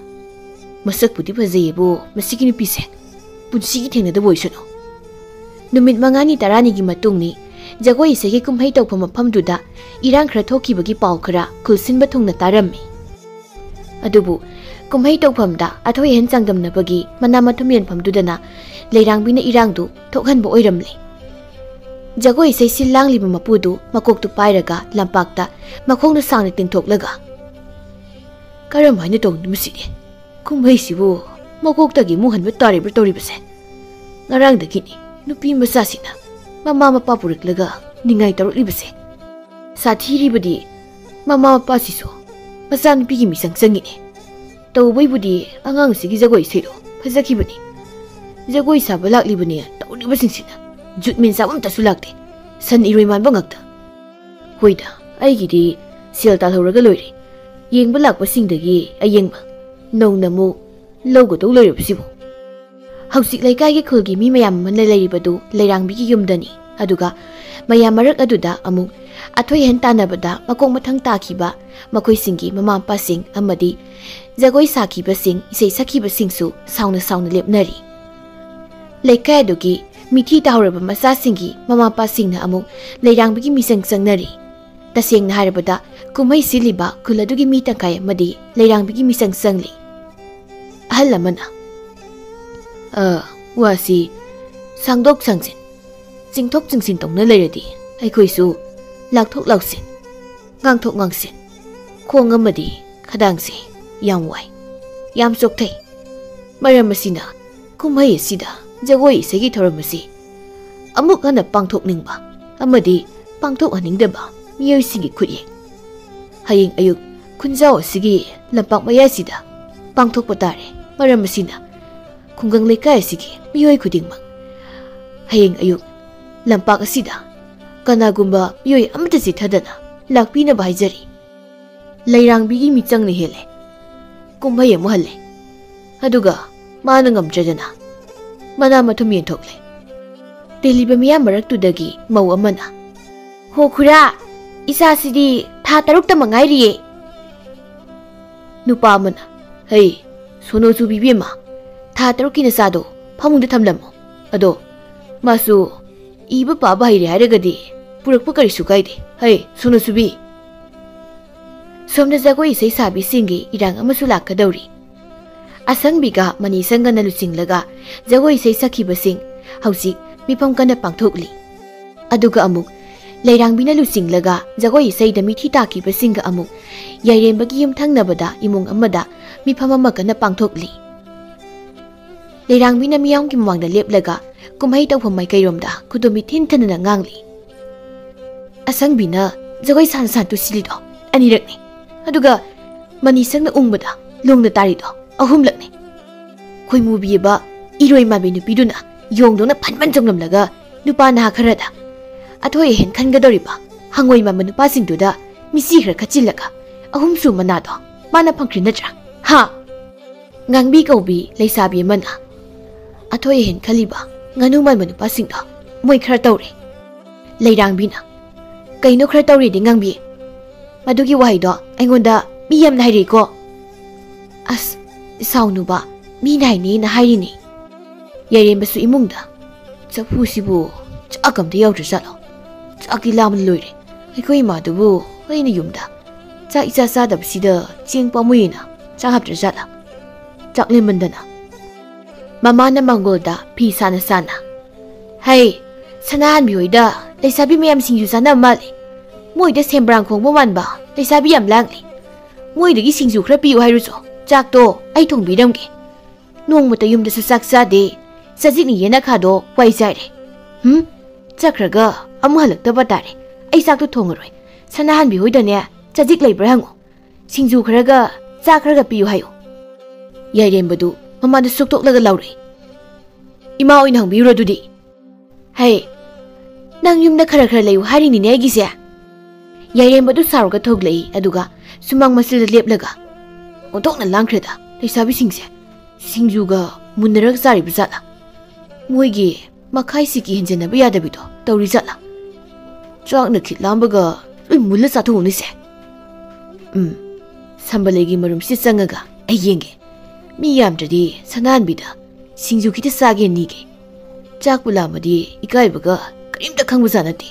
"ꯃꯁꯛꯄꯨꯗꯤ ꯐꯖꯩꯌꯦꯕꯨ, ꯃꯁꯤꯒꯤ ꯅꯨꯄꯤꯁꯦ ꯄꯨꯟꯁꯤꯒꯤ ꯊꯦꯡꯅꯗꯕ ꯑꯣꯏꯁꯅꯨ꯫" ꯅꯨꯃꯤꯠ ꯃꯉꯥꯅꯤ ꯇꯔꯥꯅꯤꯒꯤ ꯃꯇꯨꯡꯅꯤ꯫ ꯖꯒꯣꯏ ꯏꯁꯩꯒꯤ ꯀꯨꯝꯍꯩ ꯇꯧꯐꯝ ꯃꯐꯝꯗꯨꯗ ꯏꯔꯥꯡ ꯈꯔ ꯊꯣꯛꯈꯤꯕꯒꯤ ꯄꯥꯎ ꯈꯔ ꯈꯨꯜꯁꯤꯟꯕ ꯊꯨꯡꯅ ꯇꯥꯔꯝꯃꯤ꯫ ꯑꯗꯨꯕꯨ ꯀꯨꯝꯍꯩ ꯇꯧꯐꯝꯗ ꯑꯊꯣꯏ ꯑꯍꯦꯟ ꯆꯥꯡꯗꯝꯅꯕꯒꯤ ꯃꯅꯥ ꯃꯊꯨꯝ ꯌꯣꯟꯐꯝꯗꯨꯗꯅ ꯂꯩꯔꯥꯡꯕꯤꯅ ꯏꯔꯥꯡꯗꯨ ꯊꯣꯛꯍꯟꯕ ꯑꯣꯏꯔꯝꯂꯦ꯫ ꯖꯒꯣꯏ ꯏꯁꯩ ꯁꯤꯜ ꯂꯥꯡꯂꯤꯕ ꯃꯄꯨꯗꯨ ꯃꯀꯣꯛꯇꯨ ꯄꯥꯏꯔꯒ ꯂꯝꯄꯥꯛꯇ ꯃꯈꯣꯡꯗꯨ ꯁꯥꯡꯅ ꯇꯤꯡꯊꯣꯛꯂꯒ, "ꯀꯔꯝ ꯍꯥꯏꯅ ꯇꯧꯅꯤ ꯃꯁꯤꯗꯤ? ꯀꯨꯝꯍꯩꯁꯤꯕꯨ ꯃꯀꯣꯛꯇꯒꯤ ꯑꯃꯨꯛ ꯍꯟꯕ ꯇꯥꯔꯤꯕ꯭ꯔꯥ ꯇꯧꯔꯤꯕꯁꯦ? ꯉꯔꯥꯡꯗꯒꯤꯅꯤ ꯅꯨꯄꯤ ꯃꯆꯥꯁꯤꯅ ꯃꯃꯥ ꯃꯄꯥ ꯄꯨꯔꯛꯂꯒ ꯅꯤꯡꯉꯥꯏ ꯇꯧꯔꯛꯂꯤꯕꯁꯦ꯫ ꯁꯥꯊꯤꯔꯤꯕꯗꯤ ꯃꯃꯥ ꯃꯄꯥꯁꯤꯁꯨ ꯃꯆꯥꯅꯨꯄꯤꯒꯤ ꯃꯤꯆꯪ ꯆꯪꯉꯤꯅꯦ꯫" ꯇꯧꯕꯩꯕꯨꯗꯤ ꯑꯉꯥꯡꯁꯤꯒꯤ ꯖꯒꯣꯏ ꯏꯁꯩꯗꯣ ꯐꯖꯈꯤꯕꯅꯤ꯫ ꯖꯒꯣꯏ ꯁꯥꯕ ꯂꯥꯛꯂꯤꯕꯅꯦ ꯇꯧꯔꯤꯕꯁꯤꯡꯁꯤꯅ꯫ ꯖꯨꯠ ꯃꯦꯟ ꯆꯥꯕ ꯑꯝꯇꯁꯨ ꯂꯥꯛꯇꯦ꯫ ꯁꯟ ꯏꯔꯣꯏ ꯃꯥꯟꯕ ꯉꯥꯛꯇ꯫ ꯍꯣꯏꯗ, ꯑꯩꯒꯤꯗꯤ ꯁꯦꯜ ꯇꯥꯜꯍꯧꯔꯒ ꯂꯣꯏꯔꯦ꯫ ꯌꯦꯡꯕ ꯂꯥꯛꯄꯁꯤꯡꯗꯒꯤ ꯑꯌꯦꯡꯕ ꯅꯧꯅ ꯑꯃꯨꯛ ꯂꯧꯒꯗꯧ ꯂꯩꯔꯕꯁꯤꯕꯨ? ꯍꯧꯖꯤꯛ ꯂꯩꯀꯥꯏꯒꯤ ꯈꯨꯜꯒꯤ ꯃꯤ ꯃꯌꯥꯝ ꯑꯃꯅ ꯂꯩꯔꯤꯕꯗꯨ ꯂꯩꯔꯥꯡꯕꯤꯒꯤ ꯌꯨꯝꯗꯅꯤ꯫ ꯑꯗꯨꯒ ꯃꯌꯥꯝ ꯃꯔꯛ ꯑꯗꯨꯗ ꯑꯃꯨꯛ ꯑꯊꯣꯏ ꯑꯍꯦꯟ ꯇꯥꯟꯅꯕꯗ ꯃꯈꯣꯡ ꯃꯊꯪ ꯇꯥꯈꯤꯕ ꯃꯈꯣꯏꯁꯤꯡꯒꯤ ꯃꯃꯥ ꯃꯄꯥꯁꯤꯡ ꯑꯃꯗꯤ ꯖꯒꯣꯏ ꯁꯥꯈꯤꯕꯁꯤꯡ, ꯏꯁꯩ ꯁꯛꯈꯤꯕꯁꯤꯡꯁꯨ ꯁꯥꯎꯅ ꯁꯥꯎꯅ ꯂꯦꯞꯅꯔꯤ꯫ ꯂꯩꯀꯥꯏ ꯑꯗꯨꯒꯤ ꯃꯤꯊꯤ ꯇꯥꯍꯧꯔꯕ ꯃꯆꯥꯁꯤꯡꯒꯤ ꯃꯃꯥ ꯃꯄꯥꯁꯤꯡꯅ ꯑꯃꯨꯛ ꯂꯩꯔꯥꯡꯕꯤꯒꯤ ꯃꯤꯆꯪ ꯆꯪꯅꯔꯤ꯫ ꯇꯁꯦꯡꯅ ꯍꯥꯏꯔꯕꯗ, ꯀꯨꯝꯍꯩ ꯁꯤꯜꯂꯤꯕ ꯈꯨꯜ ꯑꯗꯨꯒꯤ ꯃꯤ ꯇꯪꯈꯥꯏ ꯑꯃꯗꯤ ꯂꯩꯔꯥꯡꯕꯤꯒꯤ ꯃꯤꯆꯪ ꯆꯪꯂꯤ꯫ ꯑꯍꯜ ꯑꯃꯅ, "ꯑ, ꯋꯥꯁꯤ ꯁꯥꯡꯗꯣꯛ ꯁꯥꯡꯖꯤꯟ, ꯆꯤꯡꯊꯣꯛ ꯆꯤꯡꯁꯤꯟ ꯇꯧꯅ ꯂꯩꯔꯗꯤ ꯑꯩꯈꯣꯏꯁꯨ ꯂꯥꯛꯊꯣꯛ ꯂꯥꯛꯁꯤꯟ, ꯉꯥꯡꯊꯣꯛ ꯉꯥꯡꯁꯤꯟ, ꯈꯣꯡ ꯑꯃꯗꯤ ꯈꯗꯥꯡꯁꯦ ꯌꯥꯝ ꯋꯥꯏ, ꯌꯥꯝ ꯆꯣꯛꯊꯩ꯫ ꯃꯔꯝ ꯑꯁꯤꯅ ꯀꯨꯝꯍꯩ ꯑꯁꯤꯗ ꯖꯒꯣꯏ ꯏꯁꯩꯒꯤ ꯊꯧꯔꯝ ꯑꯁꯤ ꯑꯃꯨꯛ ꯍꯟꯅ ꯄꯥꯡꯊꯣꯛꯅꯤꯡꯕ ꯑꯃꯗꯤ ꯄꯥꯡꯊꯣꯛꯍꯟꯅꯤꯡꯗꯕ ꯃꯤꯑꯣꯏꯁꯤꯡꯒꯤ ꯈꯨꯠꯌꯦꯛ ꯍꯌꯦꯡ ꯑꯌꯨꯛ ꯈꯨꯟꯖꯥꯎ ꯑꯁꯤꯒꯤ ꯂꯝꯄꯥꯛ ꯃꯌꯥꯏꯁꯤꯗ ꯄꯥꯡꯊꯣꯛꯄ ꯇꯥꯔꯦ꯫ ꯃꯔꯝ ꯑꯁꯤꯅ ꯈꯨꯡꯒꯪ ꯂꯩꯀꯥꯏ ꯑꯁꯤꯒꯤ ꯃꯤꯑꯣꯏ ꯈꯨꯗꯤꯡꯃꯛ ꯍꯌꯦꯡ ꯑꯌꯨꯛ ꯂꯝꯄꯥꯛ ꯑꯁꯤꯗ ꯀꯅꯥꯒꯨꯝꯕ ꯃꯤꯑꯣꯏ ꯑꯃꯠꯇ ꯆꯤꯠꯊꯗꯅ ꯂꯥꯛꯄꯤꯅꯕ ꯍꯥꯏꯖꯔꯤ꯫ ꯂꯩꯔꯥꯡꯕꯤꯒꯤ ꯃꯤꯆꯪꯅ ꯍꯦꯜꯂꯦ꯫ ꯀꯨꯝꯍꯩ ꯑꯃꯨꯛ ꯍꯜꯂꯦ꯫ ꯑꯗꯨꯒ ꯃꯥꯅ ꯉꯝꯗ꯭ꯔꯗꯅ ꯃꯅꯥ ꯃꯊꯨꯝ ꯌꯦꯟꯊꯣꯛꯂꯦ꯫" ꯇꯤꯜꯂꯤꯕ ꯃꯤꯌꯥꯝ ꯃꯔꯛꯇꯨꯗꯒꯤ ꯃꯧ ꯑꯃꯅ, "ꯍꯣ ꯈꯨꯔꯥ, ꯏꯆꯥꯁꯤꯗꯤ ꯊꯥ ꯇꯔꯨꯛꯇ ꯃꯉꯥꯏꯔꯤꯌꯦ꯫" ꯅꯨꯄꯥ ꯑꯃꯅ, "ꯍꯩ, ꯁꯣꯅꯣ ꯆꯨꯕꯤ ꯏꯕꯦꯝꯃ, ꯊꯥ ꯇꯔꯨꯛꯀꯤ ꯅꯆꯥꯗꯣ ꯐꯃꯨꯡꯗ ꯊꯝꯂꯝꯃꯣ꯫ ꯑꯗꯣ ꯃꯥꯁꯨ ꯏꯕ ꯄꯥꯕ ꯍꯩꯔꯦ ꯍꯥꯏꯔꯒꯗꯤ ꯄꯨꯔꯛꯄ ꯀꯔꯤꯁꯨ ꯀꯥꯏꯗꯦ꯫ ꯍꯩ, ꯁꯣꯅꯣ ꯆꯨꯕꯤ꯫" ꯁꯣꯝꯗ ꯖꯒꯣꯏ ꯏꯁꯩ ꯁꯥꯕꯤꯁꯤꯡꯒꯤ ꯏꯔꯥꯡ ꯑꯃꯁꯨ ꯂꯥꯛꯀꯗꯧꯔꯤ꯫ ꯑꯁꯪꯕꯤꯒ ꯃꯅꯤꯁꯪꯒꯅ ꯂꯨꯆꯤꯡꯂꯒ ꯖꯒꯣꯏ ꯏꯁꯩ ꯁꯛꯈꯤꯕꯁꯤꯡ ꯍꯧꯖꯤꯛ ꯃꯤꯐꯝ ꯀꯟꯅ ꯄꯥꯡꯊꯣꯛꯂꯤ꯫ ꯑꯗꯨꯒ ꯑꯃꯨꯛ ꯂꯩꯔꯥꯡꯕꯤꯅ ꯂꯨꯆꯤꯡꯂꯒ ꯖꯒꯣꯏ ꯏꯁꯩꯗ ꯃꯤꯊꯤ ꯇꯥꯈꯤꯕꯁꯤꯡꯒ ꯑꯃꯨꯛ ꯌꯥꯏꯔꯦꯝꯕꯒꯤ ꯌꯨꯝꯊꯪꯅꯕꯗ ꯏꯃꯨꯡ ꯑꯃꯗ ꯃꯤꯐꯝ ꯑꯃ ꯀꯟꯅ ꯄꯥꯡꯊꯣꯛꯂꯤ꯫ ꯂꯩꯔꯥꯡꯕꯤꯅ ꯃꯤꯌꯥꯝꯒꯤ ꯃꯃꯥꯡꯗ ꯂꯦꯞꯂꯒ ꯀꯨꯝꯍꯩ ꯇꯧꯐꯝ ꯃꯥꯏꯀꯩꯔꯣꯝꯗ ꯈꯨꯗꯣꯝꯕꯤ ꯊꯤꯟ ꯊꯤꯟꯗꯅ ꯉꯥꯡꯂꯤ꯫ ꯑꯁꯪꯕꯤꯅ ꯖꯒꯣꯏ ꯁꯥꯟ ꯁꯥꯟ ꯇꯨꯁꯤꯜꯂꯤꯗꯣ ꯑꯅꯤꯔꯛꯅꯤ꯫ ꯑꯗꯨꯒ ꯃꯅꯤꯁꯪꯅ ꯎꯪꯕꯗ ꯂꯣꯡꯅ ꯇꯥꯔꯤꯗꯣ ꯑꯍꯨꯝꯂꯛꯅꯤ꯫ ꯈꯣꯏꯃꯨꯕꯤꯕ ꯏꯔꯣꯏ ꯃꯥꯟꯕꯤ ꯅꯨꯄꯤꯗꯨꯅ ꯌꯣꯡꯗꯧꯅ ꯐꯟ ꯐꯟ ꯆꯣꯡꯂꯝꯂꯒ ꯅꯨꯄꯥ ꯅꯍꯥ ꯈꯔꯗ ꯑꯊꯣꯏ ꯑꯍꯦꯟ ꯈꯟꯒꯗꯧꯔꯤꯕ ꯍꯪꯉꯣꯏ ꯃꯥꯟꯕ ꯅꯨꯄꯥꯁꯤꯡꯗꯨꯗ ꯃꯤꯆꯤ ꯈꯔ ꯈꯠꯆꯤꯜꯂꯒ ꯑꯍꯨꯝꯁꯨ ꯃꯅꯥꯗꯣ ꯃꯥꯅ ꯐꯪꯈ꯭ꯔꯤ ꯅꯠꯇ꯭ꯔꯥ? ꯍꯥ? ꯉꯥꯡꯕꯤ ꯀꯧꯕꯤ ꯂꯩꯁꯥꯕꯤ ꯑꯃꯅ ꯑꯊꯣꯏ ꯑꯍꯦꯟ ꯈꯜꯂꯤꯕ ꯉꯥꯅꯨ ꯃꯥꯟꯕ ꯅꯨꯄꯥꯁꯤꯡꯗꯣ ꯃꯣꯏ ꯈꯔ ꯇꯧꯔꯦ꯫ ꯂꯩꯔꯥꯡꯕꯤꯅ, "ꯀꯩꯅꯣ ꯈꯔ ꯇꯧꯔꯦꯗꯤ ꯉꯥꯡꯕꯤ? ꯃꯗꯨꯒꯤ ꯋꯥꯍꯩꯗꯣ ꯑꯩꯉꯣꯟꯗ ꯃꯤ ꯌꯥꯝꯅ ꯍꯥꯏꯔꯛꯏꯀꯣ?" "ꯑꯁ, ꯁꯥꯎꯅꯨꯕ, ꯃꯤꯅ ꯍꯥꯏꯅꯦꯅ ꯍꯥꯏꯔꯤꯅꯤ꯫" ꯌꯥꯏꯔꯦꯝꯕꯁꯨ ꯏꯃꯨꯡꯗ, "ꯆꯐꯨꯁꯤꯕꯨ ꯆꯥꯛ ꯑꯝꯇ ꯌꯥꯎꯗ꯭ꯔꯖꯥꯠꯂꯣ? ꯆꯥꯛꯇꯤ ꯂꯥꯝꯕꯅ ꯂꯣꯏꯔꯦ꯫ ꯑꯩꯈꯣꯏ ꯏꯃꯥꯗꯨꯕꯨ ꯑꯩꯅ ꯌꯨꯝꯗ ꯆꯥꯛ ꯏꯆꯥ ꯆꯥꯗꯕꯁꯤꯗ ꯆꯦꯡ ꯄꯥꯝꯃꯨꯏꯅ ꯆꯥꯛ ꯍꯥꯞꯇ꯭ꯔꯖꯥꯠꯂꯥ? ꯆꯥꯛ ꯂꯦꯝꯃꯟꯗꯅ꯫" ꯃꯃꯥꯅ ꯃꯪꯒꯣꯜꯗ ꯐꯤ ꯁꯥꯅ ꯁꯥꯅ, "ꯍꯩ, ꯁꯅꯥꯍꯟꯕꯤ ꯍꯣꯏꯗ ꯂꯩꯁꯥꯕꯤ ꯃꯌꯥꯝ ꯁꯤꯡꯖꯨ ꯆꯥꯅꯕ ꯃꯥꯜꯂꯤ꯫ ꯃꯣꯏꯗ ꯁꯦꯝꯕ꯭ꯔꯥꯡ ꯈꯣꯡꯕ ꯃꯥꯟꯕ ꯂꯩꯁꯥꯕꯤ ꯌꯥꯝ ꯂꯥꯡꯂꯤ꯫ ꯃꯣꯏꯗꯒꯤ ꯁꯤꯡꯖꯨ ꯈꯔ ꯄꯤꯌꯨ ꯍꯥꯏꯔꯨꯆꯣ꯫ ꯆꯥꯛꯇꯣ ꯑꯩ ꯊꯣꯡꯕꯤꯔꯝꯒꯦ꯫ ꯅꯣꯡꯃꯇ ꯌꯨꯝꯗꯁꯨ ꯆꯥꯛ ꯆꯥꯗꯦ꯫ ꯆꯖꯤꯛꯅ ꯌꯦꯅꯈꯥꯗꯣ ꯋꯥꯏ ꯆꯥꯏꯔꯦ꯫ ꯍꯨꯝ? ꯆꯠꯈ꯭ꯔꯒ ꯑꯃꯨꯛ ꯍꯜꯂꯛꯇꯕ ꯇꯥꯔꯦ꯫ ꯑꯩ ꯆꯥꯛꯇꯣ ꯊꯣꯡꯉꯔꯣꯏ꯫ ꯁꯅꯥꯍꯟꯕꯤ ꯍꯣꯏꯗꯅꯦ ꯆꯖꯤꯛ ꯂꯩꯕ꯭ꯔꯥ ꯍꯪꯉꯨ꯫ ꯁꯤꯡꯖꯨ ꯈꯔꯒ ꯆꯥ ꯈꯔꯒ ꯄꯤꯌꯨ ꯍꯥꯏꯌꯨ꯫" ꯌꯥꯏꯔꯦꯝꯕꯗꯨ ꯃꯃꯥꯗ ꯁꯨꯛꯇꯣꯛꯂꯒ ꯂꯥꯎꯔꯛꯏ꯫ "ꯏꯃꯥ ꯑꯣꯏꯅ ꯍꯪꯕꯤꯌꯨꯔꯣ ꯑꯗꯨꯗꯤ?" "ꯍꯩ, ꯅꯪ ꯌꯨꯝꯗ ꯈꯔ ꯈꯔ ꯂꯩꯌꯨ ꯍꯥꯏꯔꯤꯅꯤꯅꯦ ꯑꯩꯒꯤꯁꯦ꯫" ꯌꯥꯏꯔꯦꯝꯕꯗꯨ ꯁꯥꯎꯔꯒ ꯊꯣꯛꯂꯛꯏ, ꯑꯗꯨꯒ ꯁꯨꯃꯥꯡ ꯃꯆꯤꯜꯗ ꯂꯦꯞꯂꯒ ꯑꯣꯟꯊꯣꯛꯅ ꯂꯥꯡꯈ꯭ꯔꯦꯗ꯫ ꯂꯩꯁꯥꯕꯤꯁꯤꯡꯁꯦ ꯁꯤꯡꯖꯨꯒ ꯃꯨꯟꯅꯔꯒ ꯆꯥꯔꯤꯕ ꯖꯥꯠꯂꯥ? ꯃꯣꯏꯒꯤ ꯃꯈꯥꯏꯁꯤꯒꯤ ꯍꯦꯟꯖꯟꯅꯕ ꯌꯥꯗꯕꯤꯗꯣ ꯇꯧꯔꯤ ꯖꯥꯠꯂꯥ? ꯆꯥꯛꯅ ꯈꯤꯠ ꯂꯥꯝꯕꯒ ꯂꯣꯏ ꯃꯨꯜꯂ ꯆꯥꯊꯣꯛꯎꯅꯤꯁꯦ꯫ ꯎꯝ, ꯁꯝꯕꯂꯩꯒꯤ ꯃꯔꯨꯝꯁꯤ ꯆꯪꯉꯒ ꯑꯩ ꯌꯦꯡꯒꯦ꯫ ꯃꯤ ꯌꯥꯝꯗ꯭ꯔꯗꯤ ꯁꯅꯥꯍꯟꯕꯤꯗ ꯁꯤꯡꯖꯨ ꯈꯤꯇ ꯆꯥꯒꯦ ꯅꯤꯒꯦ꯫ ꯆꯥꯛꯄꯨ ꯂꯥꯝꯃꯗꯤ ꯏꯀꯥꯏꯕꯒ ꯀꯔꯤꯝꯇ ꯈꯪꯕꯖꯥꯠ ꯅꯠꯇꯦ꯫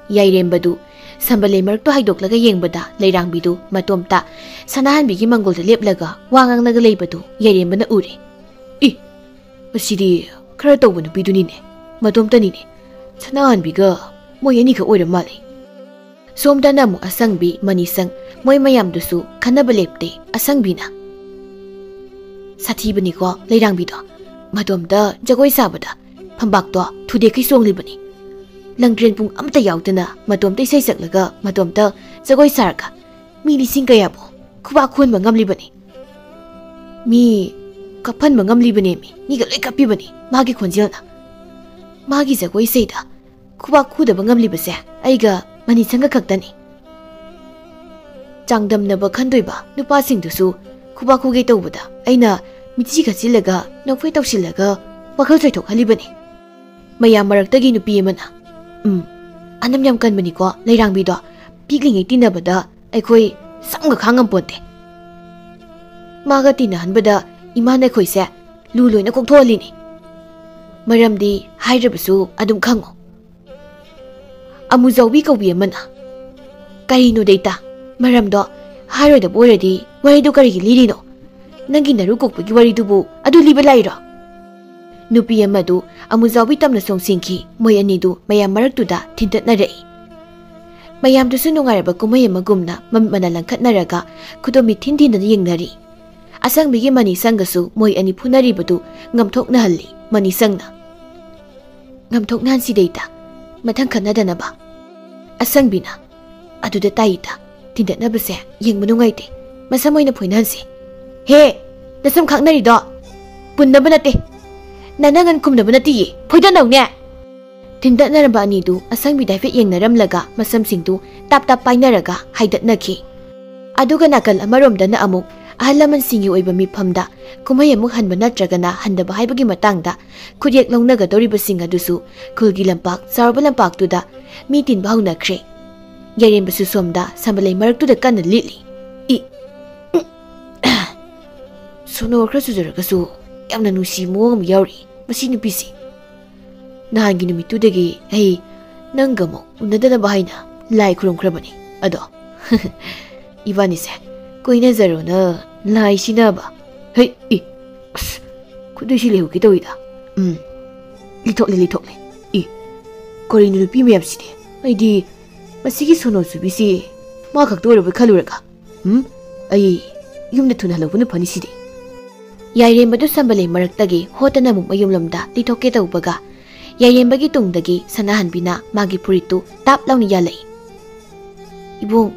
ꯌꯥꯏꯔꯦꯝꯕꯗꯨ ꯁꯝꯕꯂꯩ ꯃꯔꯛꯇꯨ ꯍꯥꯏꯗꯣꯛꯂꯒ ꯌꯦꯡꯕꯗ ꯂꯩꯔꯥꯡꯕꯤꯗꯨ ꯃꯇꯣꯝꯇ ꯁꯅꯥꯍꯟꯕꯤꯒꯤ ꯃꯪꯒꯣꯜꯗ ꯂꯦꯞꯂꯒ ꯋꯥ ꯉꯥꯡꯂꯒ ꯂꯩꯕꯗꯨ ꯌꯥꯏꯔꯦꯝꯕꯅ ꯎꯔꯦ꯫ ꯏ! ꯃꯁꯤꯗꯤ ꯈꯔ ꯇꯧꯕ ꯅꯨꯄꯤꯗꯨꯅꯤꯅꯦ꯫ ꯃꯇꯣꯝꯇꯅꯤꯅꯦ꯫ ꯁꯅꯥꯍꯟꯕꯤꯒ ꯃꯣꯏ ꯑꯅꯤꯈꯛ ꯑꯣꯏꯔ ꯃꯥꯜꯂꯦ꯫ ꯁꯣꯝꯗꯅ ꯑꯃꯨꯛ ꯑꯁꯪꯕꯤ, ꯃꯅꯤꯁꯪ, ꯃꯣꯏ ꯃꯌꯥꯝꯗꯨꯁꯨ ꯈꯟꯅꯕ ꯂꯦꯞꯇꯦ꯫ ꯑꯁꯪꯕꯤꯅ, "ꯁꯥꯊꯤꯕꯅꯤꯀꯣ ꯂꯩꯔꯥꯡꯕꯤꯗꯣ꯫ ꯃꯇꯣꯝꯇ ꯖꯒꯣꯏ ꯁꯥꯕꯗ ꯐꯝꯕꯥꯛꯇꯣ ꯊꯨꯗꯦꯛꯈꯩ ꯆꯣꯡꯂꯤꯕꯅꯤ꯫ ꯂꯪꯇ꯭ꯔꯦꯟ ꯄꯨꯡ ꯑꯃꯠꯇ ꯌꯥꯎꯗꯅ ꯃꯇꯣꯝꯇ ꯏꯁꯩ ꯁꯛꯂꯒ ꯃꯇꯣꯝꯇ ꯖꯒꯣꯏ ꯁꯥꯔꯒ ꯃꯤ ꯂꯤꯁꯤꯡ ꯀꯌꯥꯕꯨ ꯈꯨꯕꯥꯛ ꯈꯨꯍꯟꯕ ꯉꯝꯂꯤꯕꯅꯤ꯫" ꯃꯤ ꯀꯞꯍꯟꯕ ꯉꯝꯂꯤꯕꯅꯦꯃꯤ, ꯃꯤꯒ ꯂꯣꯏ ꯀꯞꯄꯤꯕꯅꯤ ꯃꯥꯒꯤ ꯈꯣꯟꯖꯦꯜꯅ꯫ ꯃꯥꯒꯤ ꯖꯒꯣꯏ ꯏꯁꯩꯗ ꯈꯨꯕꯥꯛ ꯈꯨꯗꯕ ꯉꯝꯂꯤꯕꯁꯦ ꯑꯩꯒ ꯃꯅꯤꯁꯪꯒ ꯈꯛꯇꯅꯤ꯫ ꯆꯥꯡꯗꯝꯅꯕ ꯈꯟꯗꯣꯏꯕ ꯅꯨꯄꯥꯁꯤꯡꯗꯨꯁꯨ ꯈꯨꯕꯥꯛ ꯈꯨꯒꯦ ꯇꯧꯕꯗ ꯑꯩꯅ ꯃꯤꯠꯆꯤ ꯈꯠꯆꯤꯜꯂꯒ ꯅꯣꯛꯐꯦꯠ ꯇꯧꯁꯤꯜꯂꯒ ꯋꯥꯈꯜ ꯆꯣꯏꯊꯣꯛꯍꯜꯂꯤꯕꯅꯤ꯫ ꯃꯌꯥꯝ ꯃꯔꯛꯇꯒꯤ ꯅꯨꯄꯤ ꯑꯃꯅ, "ꯎꯝ, ꯑꯅꯝ ꯌꯥꯝ ꯀꯟꯕꯅꯤꯀꯣ ꯂꯩꯔꯥꯡꯕꯤꯗꯣ, ꯄꯤꯛꯂꯤꯉꯩ ꯇꯤꯟꯅꯕꯗ ꯑꯩꯈꯣꯏ ꯁꯝꯒ ꯈꯥꯡ ꯉꯝꯄꯣꯟꯇꯦ꯫ ꯃꯥꯒ ꯇꯤꯟꯅꯍꯟꯕꯗ ꯏꯃꯥꯅ ꯑꯩꯈꯣꯏꯁꯦ ꯂꯨ ꯂꯣꯏꯅ ꯀꯣꯛꯊꯣꯛꯍꯜꯂꯤꯅꯤ꯫ ꯃꯔꯝꯗꯤ ꯍꯥꯏꯗ꯭ꯔꯕꯁꯨ ꯑꯗꯨꯝ ꯈꯪꯉꯨ꯫" ꯑꯃꯨꯖꯥꯎꯕꯤ ꯀꯧꯕꯤ ꯑꯃꯅ, "ꯀꯔꯤꯅꯣ ꯗꯩꯇꯥ, ꯃꯔꯝꯗꯣ ꯍꯥꯏꯔꯣꯏꯗꯕ ꯑꯣꯏꯔꯗꯤ ꯋꯥꯔꯤꯗꯨ ꯀꯔꯤꯒꯤ ꯂꯤꯔꯤꯅꯣ? ꯅꯪꯒꯤ ꯅꯔꯨ ꯀꯣꯛꯄꯒꯤ ꯋꯥꯔꯤꯗꯨꯕꯨ ꯑꯗꯨ ꯂꯤꯕ ꯂꯥꯏꯔꯣ?" ꯅꯨꯄꯤ ꯑꯃꯗꯨ ꯑꯃꯨꯖꯥꯎꯕꯤ ꯇꯝꯅ ꯆꯣꯡꯁꯤꯟꯈꯤ꯫ ꯃꯣꯏ ꯑꯅꯤꯗꯨ ꯃꯌꯥꯝ ꯃꯔꯛꯇꯨꯗ ꯊꯤꯟꯇꯠꯅꯔꯛꯏ꯫ ꯃꯌꯥꯝꯗꯨꯁꯨ ꯅꯨꯡꯉꯥꯏꯔꯕ ꯀꯨꯝꯍꯩ ꯑꯃꯒꯨꯝꯅ ꯃꯃꯤꯠ ꯃꯅꯥ ꯂꯪꯈꯠꯅꯔꯒ ꯈꯨꯗꯣꯝ ꯃꯤꯠ ꯊꯤꯟ ꯊꯤꯟꯗꯅ ꯌꯦꯡꯅꯔꯤ꯫ ꯑꯁꯪꯕꯤꯒꯤ ꯃꯅꯤꯁꯪꯒꯁꯨ ꯃꯣꯏ ꯑꯅꯤ ꯐꯨꯅꯔꯤꯕꯗꯨ ꯉꯝꯊꯣꯛꯅꯍꯜꯂꯤ꯫ ꯃꯅꯤꯁꯪꯅ, "ꯉꯝꯊꯣꯛꯅꯍꯟꯁꯤ ꯗꯩꯇꯥ, ꯃꯊꯪ ꯈꯠꯅꯗꯅꯕ꯫" ꯑꯁꯪꯕꯤꯅ, "ꯑꯗꯨꯗ ꯇꯥꯏꯇꯥ, ꯊꯤꯟꯗꯠꯅꯕꯁꯦ ꯌꯦꯡꯕ ꯅꯨꯡꯉꯥꯏꯇꯦ, ꯃꯁꯝ ꯑꯣꯏꯅ ꯐꯣꯏꯅꯍꯟꯁꯤ꯫" "ꯍꯦ, ꯅꯁꯝ ꯈꯥꯛꯅꯔꯤꯗꯣ ꯄꯨꯟꯅꯕ ꯅꯠꯇꯦ, ꯅꯅꯪꯒꯟ ꯈꯨꯝꯅꯕ ꯅꯠꯇꯤꯌꯦ, ꯐꯣꯏꯗꯠꯅꯧꯅꯦ!" ꯊꯤꯟꯗꯠꯅꯔꯝꯕ ꯑꯅꯤꯗꯨ ꯑꯁꯪꯕꯤꯗ ꯍꯥꯏꯐꯦꯠ ꯌꯦꯡꯅꯔꯝꯂꯒ ꯃꯁꯝꯁꯤꯡꯗꯨ ꯇꯥꯞ ꯇꯥꯞ ꯄꯥꯏꯅꯔꯒ ꯍꯥꯏꯗꯠꯅꯈꯤ꯫ ꯑꯗꯨꯒ ꯅꯥꯀꯜ ꯑꯃꯔꯣꯝꯗꯅ ꯑꯃꯨꯛ ꯑꯍꯜ ꯂꯃꯟꯁꯤꯡꯒꯤ ꯑꯣꯏꯕ ꯃꯤꯐꯝꯗ ꯀꯨꯝꯍꯩ ꯑꯃꯨꯛ ꯍꯟꯕ ꯅꯠꯇ꯭ꯔꯒꯅ ꯍꯟꯗꯕ ꯍꯥꯏꯕꯒꯤ ꯃꯇꯥꯡꯗ ꯈꯨꯠꯌꯦꯛ ꯂꯧꯅꯒꯗꯧꯔꯤꯕꯁꯤꯡ ꯑꯗꯨꯁꯨ ꯈꯨꯜꯒꯤ ꯂꯝꯄꯥꯛ, ꯆꯥꯎꯔꯕ ꯂꯝꯄꯥꯛꯇꯨꯗ ꯃꯤ ꯇꯤꯟꯕ ꯍꯧꯅꯈ꯭ꯔꯦ꯫ ꯌꯥꯏꯔꯦꯝꯕꯁꯨ ꯁꯣꯝꯗ ꯁꯝꯕꯂꯩ ꯃꯔꯛꯇꯨꯗ ꯀꯟꯅ ꯂꯤꯠꯂꯤ꯫ ꯏ, ꯎꯝ, ꯁꯣꯅꯣ ꯈꯔ ꯆꯨꯖꯔꯒꯁꯨ ꯌꯥꯝꯅ ꯅꯨꯡꯁꯤ ꯃꯑꯣꯡ ꯑꯃ ꯌꯥꯎꯔꯤ ꯃꯁꯤ ꯅꯨꯄꯤꯁꯤ꯫ ꯅꯍꯥꯟꯒꯤ ꯅꯨꯃꯤꯠꯇꯨꯗꯒꯤ ꯑꯩ ꯅꯪꯒ ꯑꯃꯨꯛ ꯎꯅꯗꯅꯕ ꯍꯥꯏꯅ ꯂꯥꯏ ꯈꯨꯔꯨꯝꯈ꯭ꯔꯕꯅꯤ꯫ ꯑꯗꯣ ꯏꯕꯥꯅꯤꯁꯦ ꯀꯣꯏꯅꯖꯔꯣꯅ ꯂꯥꯏ ꯁꯤꯅꯕ꯫ ꯍꯩ, ꯏ, ꯑꯁ, ꯈꯨꯗꯩꯁꯤ ꯂꯩꯍꯧꯒꯦ ꯇꯧꯏꯗ꯫ ꯎꯝ, ꯂꯤꯊꯣꯛꯂꯦ, ꯂꯤꯊꯣꯛꯂꯦ꯫ ꯏ, ꯀꯔꯤꯅꯣ ꯅꯨꯄꯤ ꯃꯌꯥꯝꯁꯤꯗꯤ? ꯑꯩꯗꯤ ꯃꯁꯤꯒꯤ ꯁꯣꯅꯣ ꯆꯨꯕꯤꯁꯤ ꯃꯥ ꯈꯛꯇ ꯑꯣꯏꯔꯕꯣꯏ ꯈꯜꯂꯨꯔꯒ꯫ ꯎꯝ, ꯑꯩ ꯌꯨꯝꯗ ꯊꯨꯅ ꯍꯜꯂꯛꯄꯅ ꯐꯅꯤ ꯁꯤꯗꯤ꯫ ꯌꯥꯏꯔꯦꯝꯕꯗꯨ ꯁꯝꯕꯂꯩ ꯃꯔꯛꯇꯒꯤ ꯍꯣꯠꯇꯅ ꯑꯃꯨꯛ ꯃꯌꯨꯝꯂꯣꯝꯗ ꯂꯤꯊꯣꯛꯀꯦ ꯇꯧꯕꯒ, ꯌꯥꯏꯔꯦꯝꯕꯒꯤ ꯇꯨꯡꯗꯒꯤ ꯁꯅꯥꯍꯟꯕꯤꯅ ꯃꯥꯒꯤ ꯐꯨꯔꯤꯠꯇꯨ ꯇꯥꯞ ꯂꯥꯎꯅ ꯌꯥꯜꯂꯛꯏ꯫ "ꯏꯕꯨꯡ,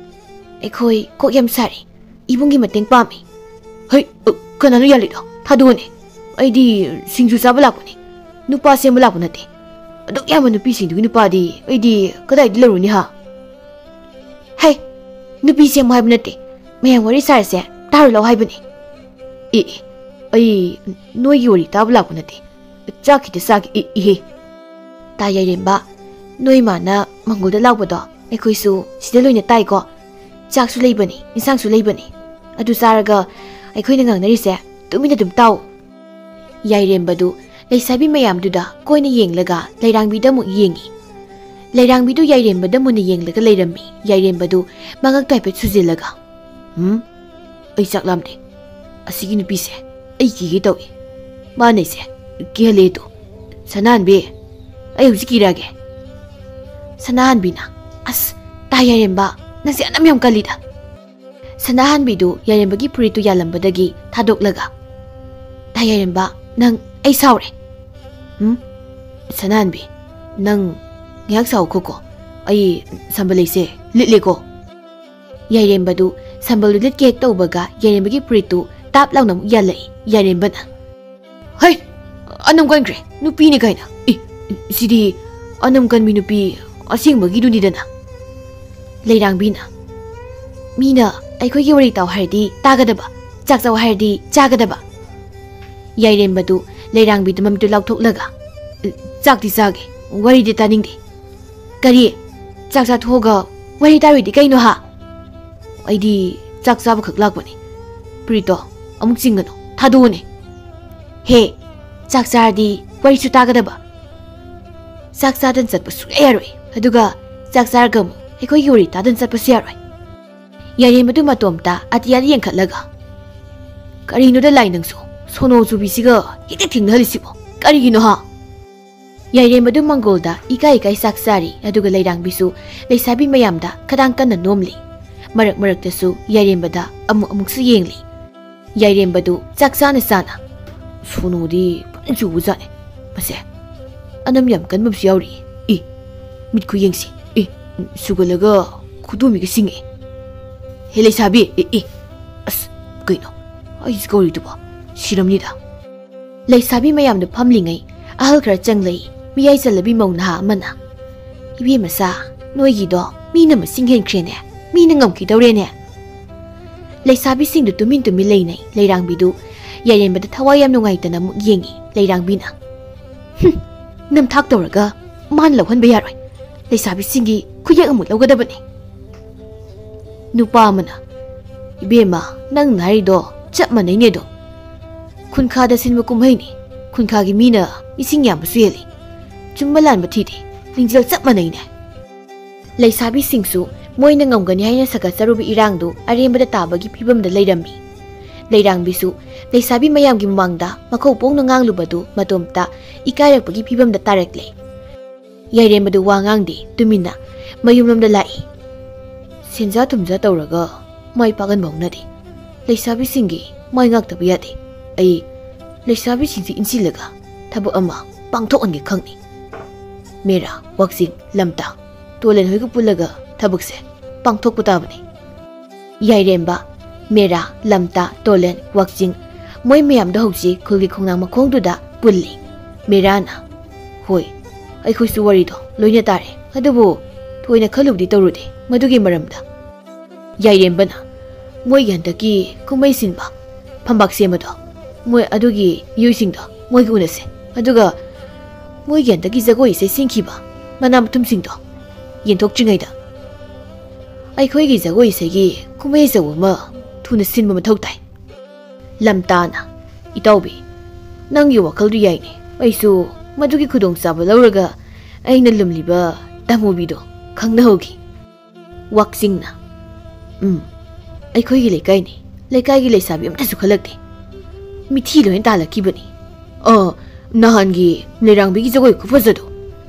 ꯑꯩꯈꯣꯏ ꯀꯣꯛ ꯌꯥꯝ ꯁꯥꯔꯦ꯫ ꯏꯕꯨꯡꯒꯤ ꯃꯇꯦꯡ ꯄꯥꯝꯃꯤ꯫" "ꯍꯩ, ꯑ, ꯀꯅꯥꯅꯣ ꯌꯥꯜꯂꯤꯗꯣ? ꯊꯥꯗꯣꯛꯑꯣꯅꯦ꯫ ꯑꯩꯗꯤ ꯁꯤꯡꯖꯨ ꯆꯥꯕ ꯂꯥꯛꯄꯅꯦ꯫ ꯅꯨꯄꯥ ꯁꯦꯝꯕ ꯂꯥꯛꯄ ꯅꯠꯇꯦ꯫ ꯑꯗꯨꯛ ꯌꯥꯝꯕ ꯅꯨꯄꯤꯁꯤꯡꯗꯨꯒꯤ ꯅꯨꯄꯥꯗꯤ ꯑꯩꯗꯤ ꯀꯗꯥꯏꯗ ꯂꯧꯔꯨꯅꯤ ꯍꯥ? ꯍꯩ, ꯅꯨꯄꯤ ꯁꯦꯝꯃꯣ ꯍꯥꯏꯕ ꯅꯠꯇꯦ꯫ ꯃꯌꯥꯝ ꯋꯥꯔꯤ ꯁꯥꯔꯁꯦ, ꯇꯥꯔꯨ ꯂꯥꯎ ꯍꯥꯏꯕꯅꯦ꯫ ꯑꯦ, ꯑꯦ, ꯑꯩ ꯅꯣꯏꯒꯤ ꯋꯥꯔꯤ ꯇꯥꯕ ꯂꯥꯛꯄ ꯅꯠꯇꯦ꯫ ꯆꯥꯛ ꯈꯤꯇ ꯆꯥꯒꯦ꯫ ꯏ-, ꯏꯍꯦ꯫ ꯇꯥ ꯌꯥꯏꯔꯦꯝꯕ, ꯅꯣꯏ ꯏꯃꯥꯅ ꯃꯪꯒꯣꯜꯗ ꯂꯥꯎꯕꯗꯣ ꯑꯩꯈꯣꯏꯁꯨ ꯁꯤꯗ ꯂꯣꯏꯅ ꯇꯥꯏꯀꯣ꯫ ꯆꯥꯛꯁꯨ ꯂꯩꯕꯅꯤ, ꯏꯟꯁꯥꯡꯁꯨ ꯂꯩꯕꯅꯤ꯫ ꯑꯗꯨ ꯆꯥꯔꯒ ꯑꯩꯈꯣꯏꯅ ꯉꯥꯡꯅꯔꯤꯁꯦ ꯇꯨꯃꯤꯟꯅ ꯑꯗꯨꯝ ꯇꯥꯎ꯫ ꯌꯥꯏꯔꯦꯝꯕꯗꯨ ꯂꯩꯁꯥꯕꯤ ꯃꯌꯥꯝꯗꯨꯗ ꯀꯣꯏꯅ ꯌꯦꯡꯂꯒ ꯂꯩꯔꯥꯡꯕꯤꯗ ꯑꯃꯨꯛ ꯌꯦꯡꯉꯤ꯫ ꯂꯩꯔꯥꯡꯕꯤꯗꯨ ꯌꯥꯏꯔꯦꯝꯕꯗ ꯃꯨꯟꯅ ꯌꯦꯡꯂꯒ ꯂꯩꯔꯝꯃꯤ꯫ ꯌꯥꯏꯔꯦꯝꯕꯗꯨ ꯃꯉꯛꯇ ꯍꯥꯏꯐꯦꯠ ꯁꯨꯖꯤꯜꯂꯒ, "ꯎꯝ? ꯑꯩ ꯆꯥꯛ ꯂꯥꯝꯗꯦ꯫ ꯑꯁꯤꯒꯤ ꯅꯨꯄꯤꯁꯦ ꯑꯩ ꯀꯤꯒꯦ ꯇꯧꯏ꯫ ꯃꯥꯅ ꯑꯩꯁꯦ ꯀꯤꯍꯜꯂꯦꯗꯣ꯫ ꯁꯅꯥꯍꯟꯕꯤ, ꯑꯩ ꯍꯧꯖꯤꯛ ꯀꯤꯔꯛꯑꯒꯦ꯫" ꯁꯅꯥꯍꯟꯕꯤꯅ, "ꯑꯁ, ꯇꯥ ꯌꯥꯏꯔꯦꯝꯕ, ꯅꯪꯁꯦ ꯑꯅꯝ ꯌꯥꯝ ꯀꯜꯂꯤꯗ꯫" ꯁꯅꯥꯍꯟꯕꯤꯗꯨ ꯌꯥꯏꯔꯦꯝꯕꯒꯤ ꯐꯨꯔꯤꯠꯇꯨ ꯌꯥꯜꯂꯝꯕꯗꯒꯤ ꯊꯥꯗꯣꯛꯂꯒ, "ꯇꯥ ꯌꯥꯏꯔꯦꯝꯕ, ꯅꯪ, ꯑꯩ ꯁꯥꯎꯔꯦ꯫" "ꯎꯝ? ꯁꯅꯥꯍꯟꯕꯤ, ꯅꯪ ꯉꯥꯏꯍꯥꯛ ꯁꯥꯎꯈꯣꯀꯣ꯫ ꯑꯩ ꯁꯝꯕꯜ ꯂꯩꯁꯦ ꯂꯤꯠꯂꯦꯀꯣ꯫" ꯌꯥꯏꯔꯦꯝꯕꯗꯨ ꯁꯝꯕꯜꯗꯨ ꯂꯤꯠꯀꯦ ꯍꯦꯛ ꯇꯧꯕꯒ ꯌꯥꯏꯔꯦꯝꯕꯒꯤ ꯐꯨꯔꯤꯠꯇꯨ ꯇꯥꯞ ꯂꯥꯎꯅ ꯑꯃꯨꯛ ꯌꯥꯜꯂꯛꯏ꯫ ꯌꯥꯏꯔꯦꯝꯕꯅ, "ꯍꯩ! ꯑꯅꯝ ꯀꯟꯈ꯭ꯔꯦ, ꯅꯨꯄꯤꯅꯤ ꯀꯥꯏꯅ꯫ ꯏ, ꯁꯤꯗꯤ ꯑꯅꯝ ꯀꯟꯕꯤ ꯅꯨꯄꯤ ꯑꯁꯦꯡꯕꯒꯤꯗꯨꯅꯤꯗꯅ꯫" ꯂꯩꯔꯥꯡꯕꯤꯅ, "ꯃꯤꯅ ꯑꯩꯈꯣꯏꯒꯤ ꯋꯥꯔꯤ ꯇꯥꯎ ꯍꯥꯏꯔꯗꯤ ꯇꯥꯒꯗꯕ, ꯆꯥꯛ ꯆꯥꯎ ꯍꯥꯏꯔꯗꯤ ꯆꯥꯒꯗꯕ꯫" ꯌꯥꯏꯔꯦꯝꯕꯗꯨ ꯂꯩꯔꯥꯡꯕꯤꯗ ꯃꯃꯤꯠꯇꯨ ꯂꯥꯎꯊꯣꯛꯂꯒ, "ꯆꯥꯛꯇꯤ ꯆꯥꯒꯦ, ꯋꯥꯔꯤꯗꯤ ꯇꯥꯅꯤꯡꯗꯦ꯫" "ꯀꯔꯤ? ꯆꯥꯛ ꯆꯥꯊꯣꯛꯑꯒ ꯋꯥꯔꯤ ꯇꯥꯔꯣꯏꯗꯤ ꯀꯩꯅꯣ ꯍꯥ?" "ꯑꯩꯗꯤ ꯆꯥꯛ ꯆꯥꯕꯈꯛ ꯂꯥꯛꯄꯅꯦ꯫ ꯐꯨꯔꯤꯠꯇꯣ ꯑꯃꯨꯛ ꯆꯤꯡꯒꯅꯨ, ꯊꯥꯗꯣꯛꯑꯣꯅꯦ꯫" "ꯍꯦ, ꯆꯥꯛ ꯆꯥꯔꯗꯤ ꯋꯥꯔꯤꯁꯨ ꯇꯥꯒꯗꯕ꯫ ꯆꯥꯛ ꯆꯥꯗꯅ ꯆꯠꯄ ꯁꯨꯡꯌꯥ ꯌꯥꯔꯣꯏ꯫ ꯑꯗꯨꯒ ꯆꯥꯛ ꯆꯥꯔꯒ ꯑꯃꯨꯛ ꯑꯩꯈꯣꯏꯒꯤ ꯋꯥꯔꯤ ꯇꯥꯗꯅ ꯆꯠꯄꯁꯨ ꯌꯥꯔꯣꯏ꯫" ꯌꯥꯏꯔꯦꯝꯕꯗꯨ ꯃꯇꯣꯝꯇ ꯑꯇꯤꯌꯥꯗ ꯌꯦꯡꯈꯠꯂꯒ, "ꯀꯔꯤꯅꯣꯗ ꯂꯥꯏ ꯅꯪꯁꯨ, ꯁꯣꯅꯣ ꯆꯨꯕꯤꯁꯤꯒ ꯍꯦꯛꯇ ꯊꯦꯡꯅꯍꯜꯂꯤꯁꯤꯕꯣ? ꯀꯔꯤꯒꯤꯅꯣ ꯍꯥ?" ꯌꯥꯏꯔꯦꯝꯕꯗꯨ ꯃꯪꯒꯣꯜꯗ ꯏꯀꯥꯏ ꯏꯀꯥꯏ ꯆꯥꯛ ꯆꯥꯔꯤ, ꯑꯗꯨꯒ ꯂꯩꯔꯥꯡꯕꯤꯁꯨ ꯂꯩꯁꯥꯕꯤ ꯃꯌꯥꯝꯗ ꯈꯗꯥꯡ ꯀꯟꯅ ꯅꯣꯝꯂꯤ꯫ ꯃꯔꯛ ꯃꯔꯛꯇꯁꯨ ꯌꯥꯏꯔꯦꯝꯕꯗ ꯑꯃꯨꯛ ꯑꯃꯨꯛꯁꯨ ꯌꯦꯡꯂꯤ꯫ ꯌꯥꯏꯔꯦꯝꯕꯗꯨ ꯆꯥꯛ ꯆꯥꯅ ꯆꯥꯅ, "ꯁꯣꯅꯣꯗꯤ ꯐꯖꯅ ꯆꯨꯕꯖꯥꯠꯅꯦ꯫ ꯃꯁꯦ ꯑꯅꯝ ꯌꯥꯝ ꯀꯟꯕ ꯑꯃꯁꯨ ꯌꯥꯎꯔꯤ꯫ ꯏ, ꯃꯤꯠ ꯈꯨꯌꯦꯡꯁꯤ꯫ ꯏ, ꯁꯨꯒꯠꯂꯒ ꯈꯨꯗꯣꯝꯕꯤꯒ ꯁꯤꯡꯉꯦ꯫ ꯍꯦ ꯂꯩꯁꯥꯕꯤ, ꯏ, ꯏ, ꯑꯁ, ꯀꯩꯅꯣ? ꯑꯩꯁꯨ ꯀꯧꯔꯤꯗꯨꯕꯣ? ꯁꯤꯔꯝꯅꯤꯗ꯫ ꯂꯩꯁꯥꯕꯤ ꯃꯌꯥꯝꯗꯨ ꯐꯝꯂꯤꯉꯩ ꯑꯍꯜ ꯈꯔ ꯆꯪꯂꯛꯏ꯫ ꯃꯤꯌꯥꯏ ꯆꯜꯂꯕꯤ ꯃꯧ ꯅꯍꯥ ꯑꯃꯅ, "ꯏꯕꯦꯝꯃꯆꯥ, ꯅꯣꯏꯒꯤꯗꯣ ꯃꯤꯅ ꯃꯁꯤꯡ ꯍꯦꯟꯈ꯭ꯔꯦꯅꯦ, ꯃꯤꯅ ꯉꯝꯈꯤꯗꯧꯔꯦꯅꯦ"꯫ ꯂꯩꯁꯥꯕꯤꯁꯤꯡꯗꯨ ꯇꯨꯃꯤꯟ ꯇꯨꯃꯤꯟ ꯂꯩꯅꯩ꯫ ꯂꯩꯔꯥꯡꯕꯤꯗꯨ ꯌꯥꯏꯔꯦꯝꯕꯗ ꯊꯋꯥꯏ ꯌꯥꯝ ꯅꯨꯡꯉꯥꯏꯇꯅ ꯑꯃꯨꯛ ꯌꯦꯡꯉꯤ꯫ ꯂꯩꯔꯥꯡꯕꯤꯅ, "ꯍꯨꯝ, ꯅꯝꯊꯥꯛ ꯇꯧꯔꯒ ꯃꯥꯅ ꯂꯧꯍꯟꯕ ꯌꯥꯔꯣꯏ꯫ ꯂꯩꯁꯥꯕꯤꯁꯤꯡꯒꯤ ꯈꯨꯌꯦꯛ ꯑꯃꯨꯛ ꯂꯧꯒꯗꯕꯅꯤ"꯫ ꯅꯨꯄꯥ ꯑꯃꯅ, "ꯏꯕꯦꯝꯃ, ꯅꯪꯅ ꯍꯥꯏꯔꯤꯗꯣ ꯆꯞ ꯃꯥꯟꯅꯩꯅꯦ ꯑꯗꯣ꯫ ꯈꯨꯟꯈꯥꯗ ꯁꯤꯟꯕ ꯀꯨꯝꯍꯩꯅꯤ꯫ ꯈꯨꯟꯈꯥꯒꯤ ꯃꯤꯅ ꯃꯤꯁꯤꯡ ꯌꯥꯝꯕꯁꯨ ꯍꯦꯜꯂꯤ꯫ ꯆꯨꯝꯕ ꯂꯥꯟꯕ ꯊꯤꯗꯦ꯫ ꯂꯤꯡꯖꯦꯜ ꯆꯞ ꯃꯥꯟꯅꯩꯅꯦ"꯫ ꯂꯩꯁꯥꯕꯤꯁꯤꯡꯁꯨ ꯃꯣꯏꯅ ꯉꯝꯒꯅꯤ ꯍꯥꯏꯅ ꯁꯥꯒꯠꯆꯔꯨꯕ ꯏꯔꯥꯡꯗꯨ ꯑꯔꯦꯝꯕꯗ ꯇꯥꯕꯒꯤ ꯐꯤꯕꯝꯗ ꯂꯩꯔꯝꯃꯤ꯫ ꯂꯩꯔꯥꯡꯕꯤꯁꯨ ꯂꯩꯁꯥꯕꯤ ꯃꯌꯥꯝꯒꯤ ꯃꯃꯥꯡꯗ ꯃꯈꯧ ꯄꯣꯡꯅ ꯉꯥꯡꯂꯨꯕꯗꯨ ꯃꯇꯣꯝꯇ ꯏꯀꯥꯏꯔꯛꯄꯒꯤ ꯐꯤꯕꯝꯗ ꯇꯥꯔꯛꯂꯦ꯫ ꯌꯥꯏꯔꯦꯝꯕꯗꯨ ꯋꯥ ꯉꯥꯡꯗꯦ, ꯇꯨꯃꯤꯟꯅ ꯃꯌꯨꯝꯂꯣꯝꯗ ꯂꯥꯛꯏ꯫ ꯁꯦꯟꯖꯥ ꯊꯨꯝꯖꯥ ꯇꯧꯔꯒ ꯃꯥꯏ ꯄꯥꯛꯍꯟꯕ ꯍꯧꯅꯗꯦ꯫ ꯂꯩꯁꯥꯕꯤꯁꯤꯡꯒꯤ ꯃꯥꯏ ꯉꯥꯛꯇꯕ ꯌꯥꯗꯦ꯫ ꯑꯩ ꯂꯩꯁꯥꯕꯤꯁꯤꯡꯁꯤ ꯏꯟꯁꯤꯜꯂꯒ ꯊꯕꯛ ꯑꯃ ꯄꯥꯡꯊꯣꯛꯍꯟꯒꯦ ꯈꯪꯅꯤ꯫ ꯃꯦꯔꯥ, ꯋꯥꯛꯆꯤꯡ, ꯂꯝꯇꯥ, ꯇꯣꯂꯦꯟ ꯍꯣꯏꯒ ꯄꯨꯜꯂꯒ ꯊꯕꯛꯁꯦ ꯄꯥꯡꯊꯣꯛꯄ ꯇꯥꯕꯅꯤ꯫ ꯌꯥꯏꯔꯦꯝꯕ, ꯃꯦꯔꯥ, ꯂꯝꯇꯥ, ꯇꯣꯂꯦꯟ, ꯋꯥꯛꯆꯤꯡ, ꯃꯣꯏ ꯃꯌꯥꯝꯗꯣ ꯍꯧꯖꯤꯛ ꯈꯨꯜꯒꯤ ꯈꯣꯡꯅꯥꯡ ꯃꯈꯣꯡꯗꯨꯗ ꯄꯨꯜꯂꯤ꯫ ꯃꯦꯔꯥꯅ, "ꯍꯣꯏ, ꯑꯩꯈꯣꯏꯁꯨ ꯋꯥꯔꯤꯗꯣ ꯂꯣꯏꯅ ꯇꯥꯔꯦ, ꯑꯗꯨꯕꯨ ꯊꯣꯏꯅ ꯈꯜꯂꯨꯕꯗꯤ ꯇꯧꯔꯨꯗꯦ ꯃꯗꯨꯒꯤ ꯃꯔꯝꯗ"꯫ ꯌꯥꯏꯔꯦꯝꯕꯅ, "ꯃꯣꯏꯒꯤ ꯍꯟꯗꯛꯀꯤ ꯀꯨꯝꯍꯩ ꯁꯤꯟꯕ ꯐꯝꯕꯥꯛ ꯁꯦꯝꯕꯗꯣ, ꯃꯣꯏ ꯑꯗꯨꯒꯤ ꯃꯤꯑꯣꯏꯁꯤꯡꯗꯣ ꯃꯣꯏꯒ ꯎꯅꯁꯦ, ꯑꯗꯨꯒ ꯃꯣꯏꯒꯤ ꯍꯟꯗꯛꯀꯤ ꯖꯒꯣꯏ ꯏꯁꯩ ꯁꯤꯟꯈꯤꯕ ꯃꯅꯥ ꯃꯊꯨꯝꯁꯤꯡꯗꯣ ꯌꯦꯟꯊꯣꯛꯇ꯭ꯔꯤꯉꯩꯗ ꯑꯩꯈꯣꯏꯒꯤ ꯖꯒꯣꯏ ꯏꯁꯩꯒꯤ ꯀꯨꯝꯍꯩ ꯑꯆꯧꯕ ꯑꯃ ꯊꯨꯅ ꯁꯤꯟꯕ ꯃꯊꯧ ꯇꯥꯏ"꯫ ꯂꯝꯇꯥꯅ, "ꯏꯇꯥꯎꯕꯤ, ꯅꯪꯒꯤ ꯋꯥꯈꯜꯗꯨ ꯌꯥꯏꯅꯦ꯫ ꯑꯩꯁꯨ ꯃꯗꯨꯒꯤ ꯈꯨꯗꯣꯡꯆꯥꯕ ꯂꯧꯔꯒ ꯑꯩꯅ ꯂꯨꯝꯂꯤꯕ ꯇꯥꯃꯨꯕꯤꯗꯣ ꯈꯪꯅꯍꯧꯈꯤ"꯫ ꯋꯥꯛꯆꯤꯡꯅ, "ꯎꯝ, ꯑꯩꯈꯣꯏꯒꯤ ꯂꯩꯀꯥꯏꯅꯤ꯫ ꯂꯩꯀꯥꯏꯒꯤ ꯂꯩꯁꯥꯕꯤ ꯑꯃꯠꯇꯁꯨ ꯈꯜꯂꯛꯇꯦ꯫ ꯃꯤꯊꯤ ꯂꯣꯏꯅ ꯇꯥꯜꯂꯛꯈꯤꯕꯅꯤ꯫ ꯑ, ꯅꯍꯥꯟꯒꯤ ꯂꯩꯔꯥꯡꯕꯤꯒꯤ ꯖꯒꯣꯏ ꯈꯨꯐꯖꯗꯣ,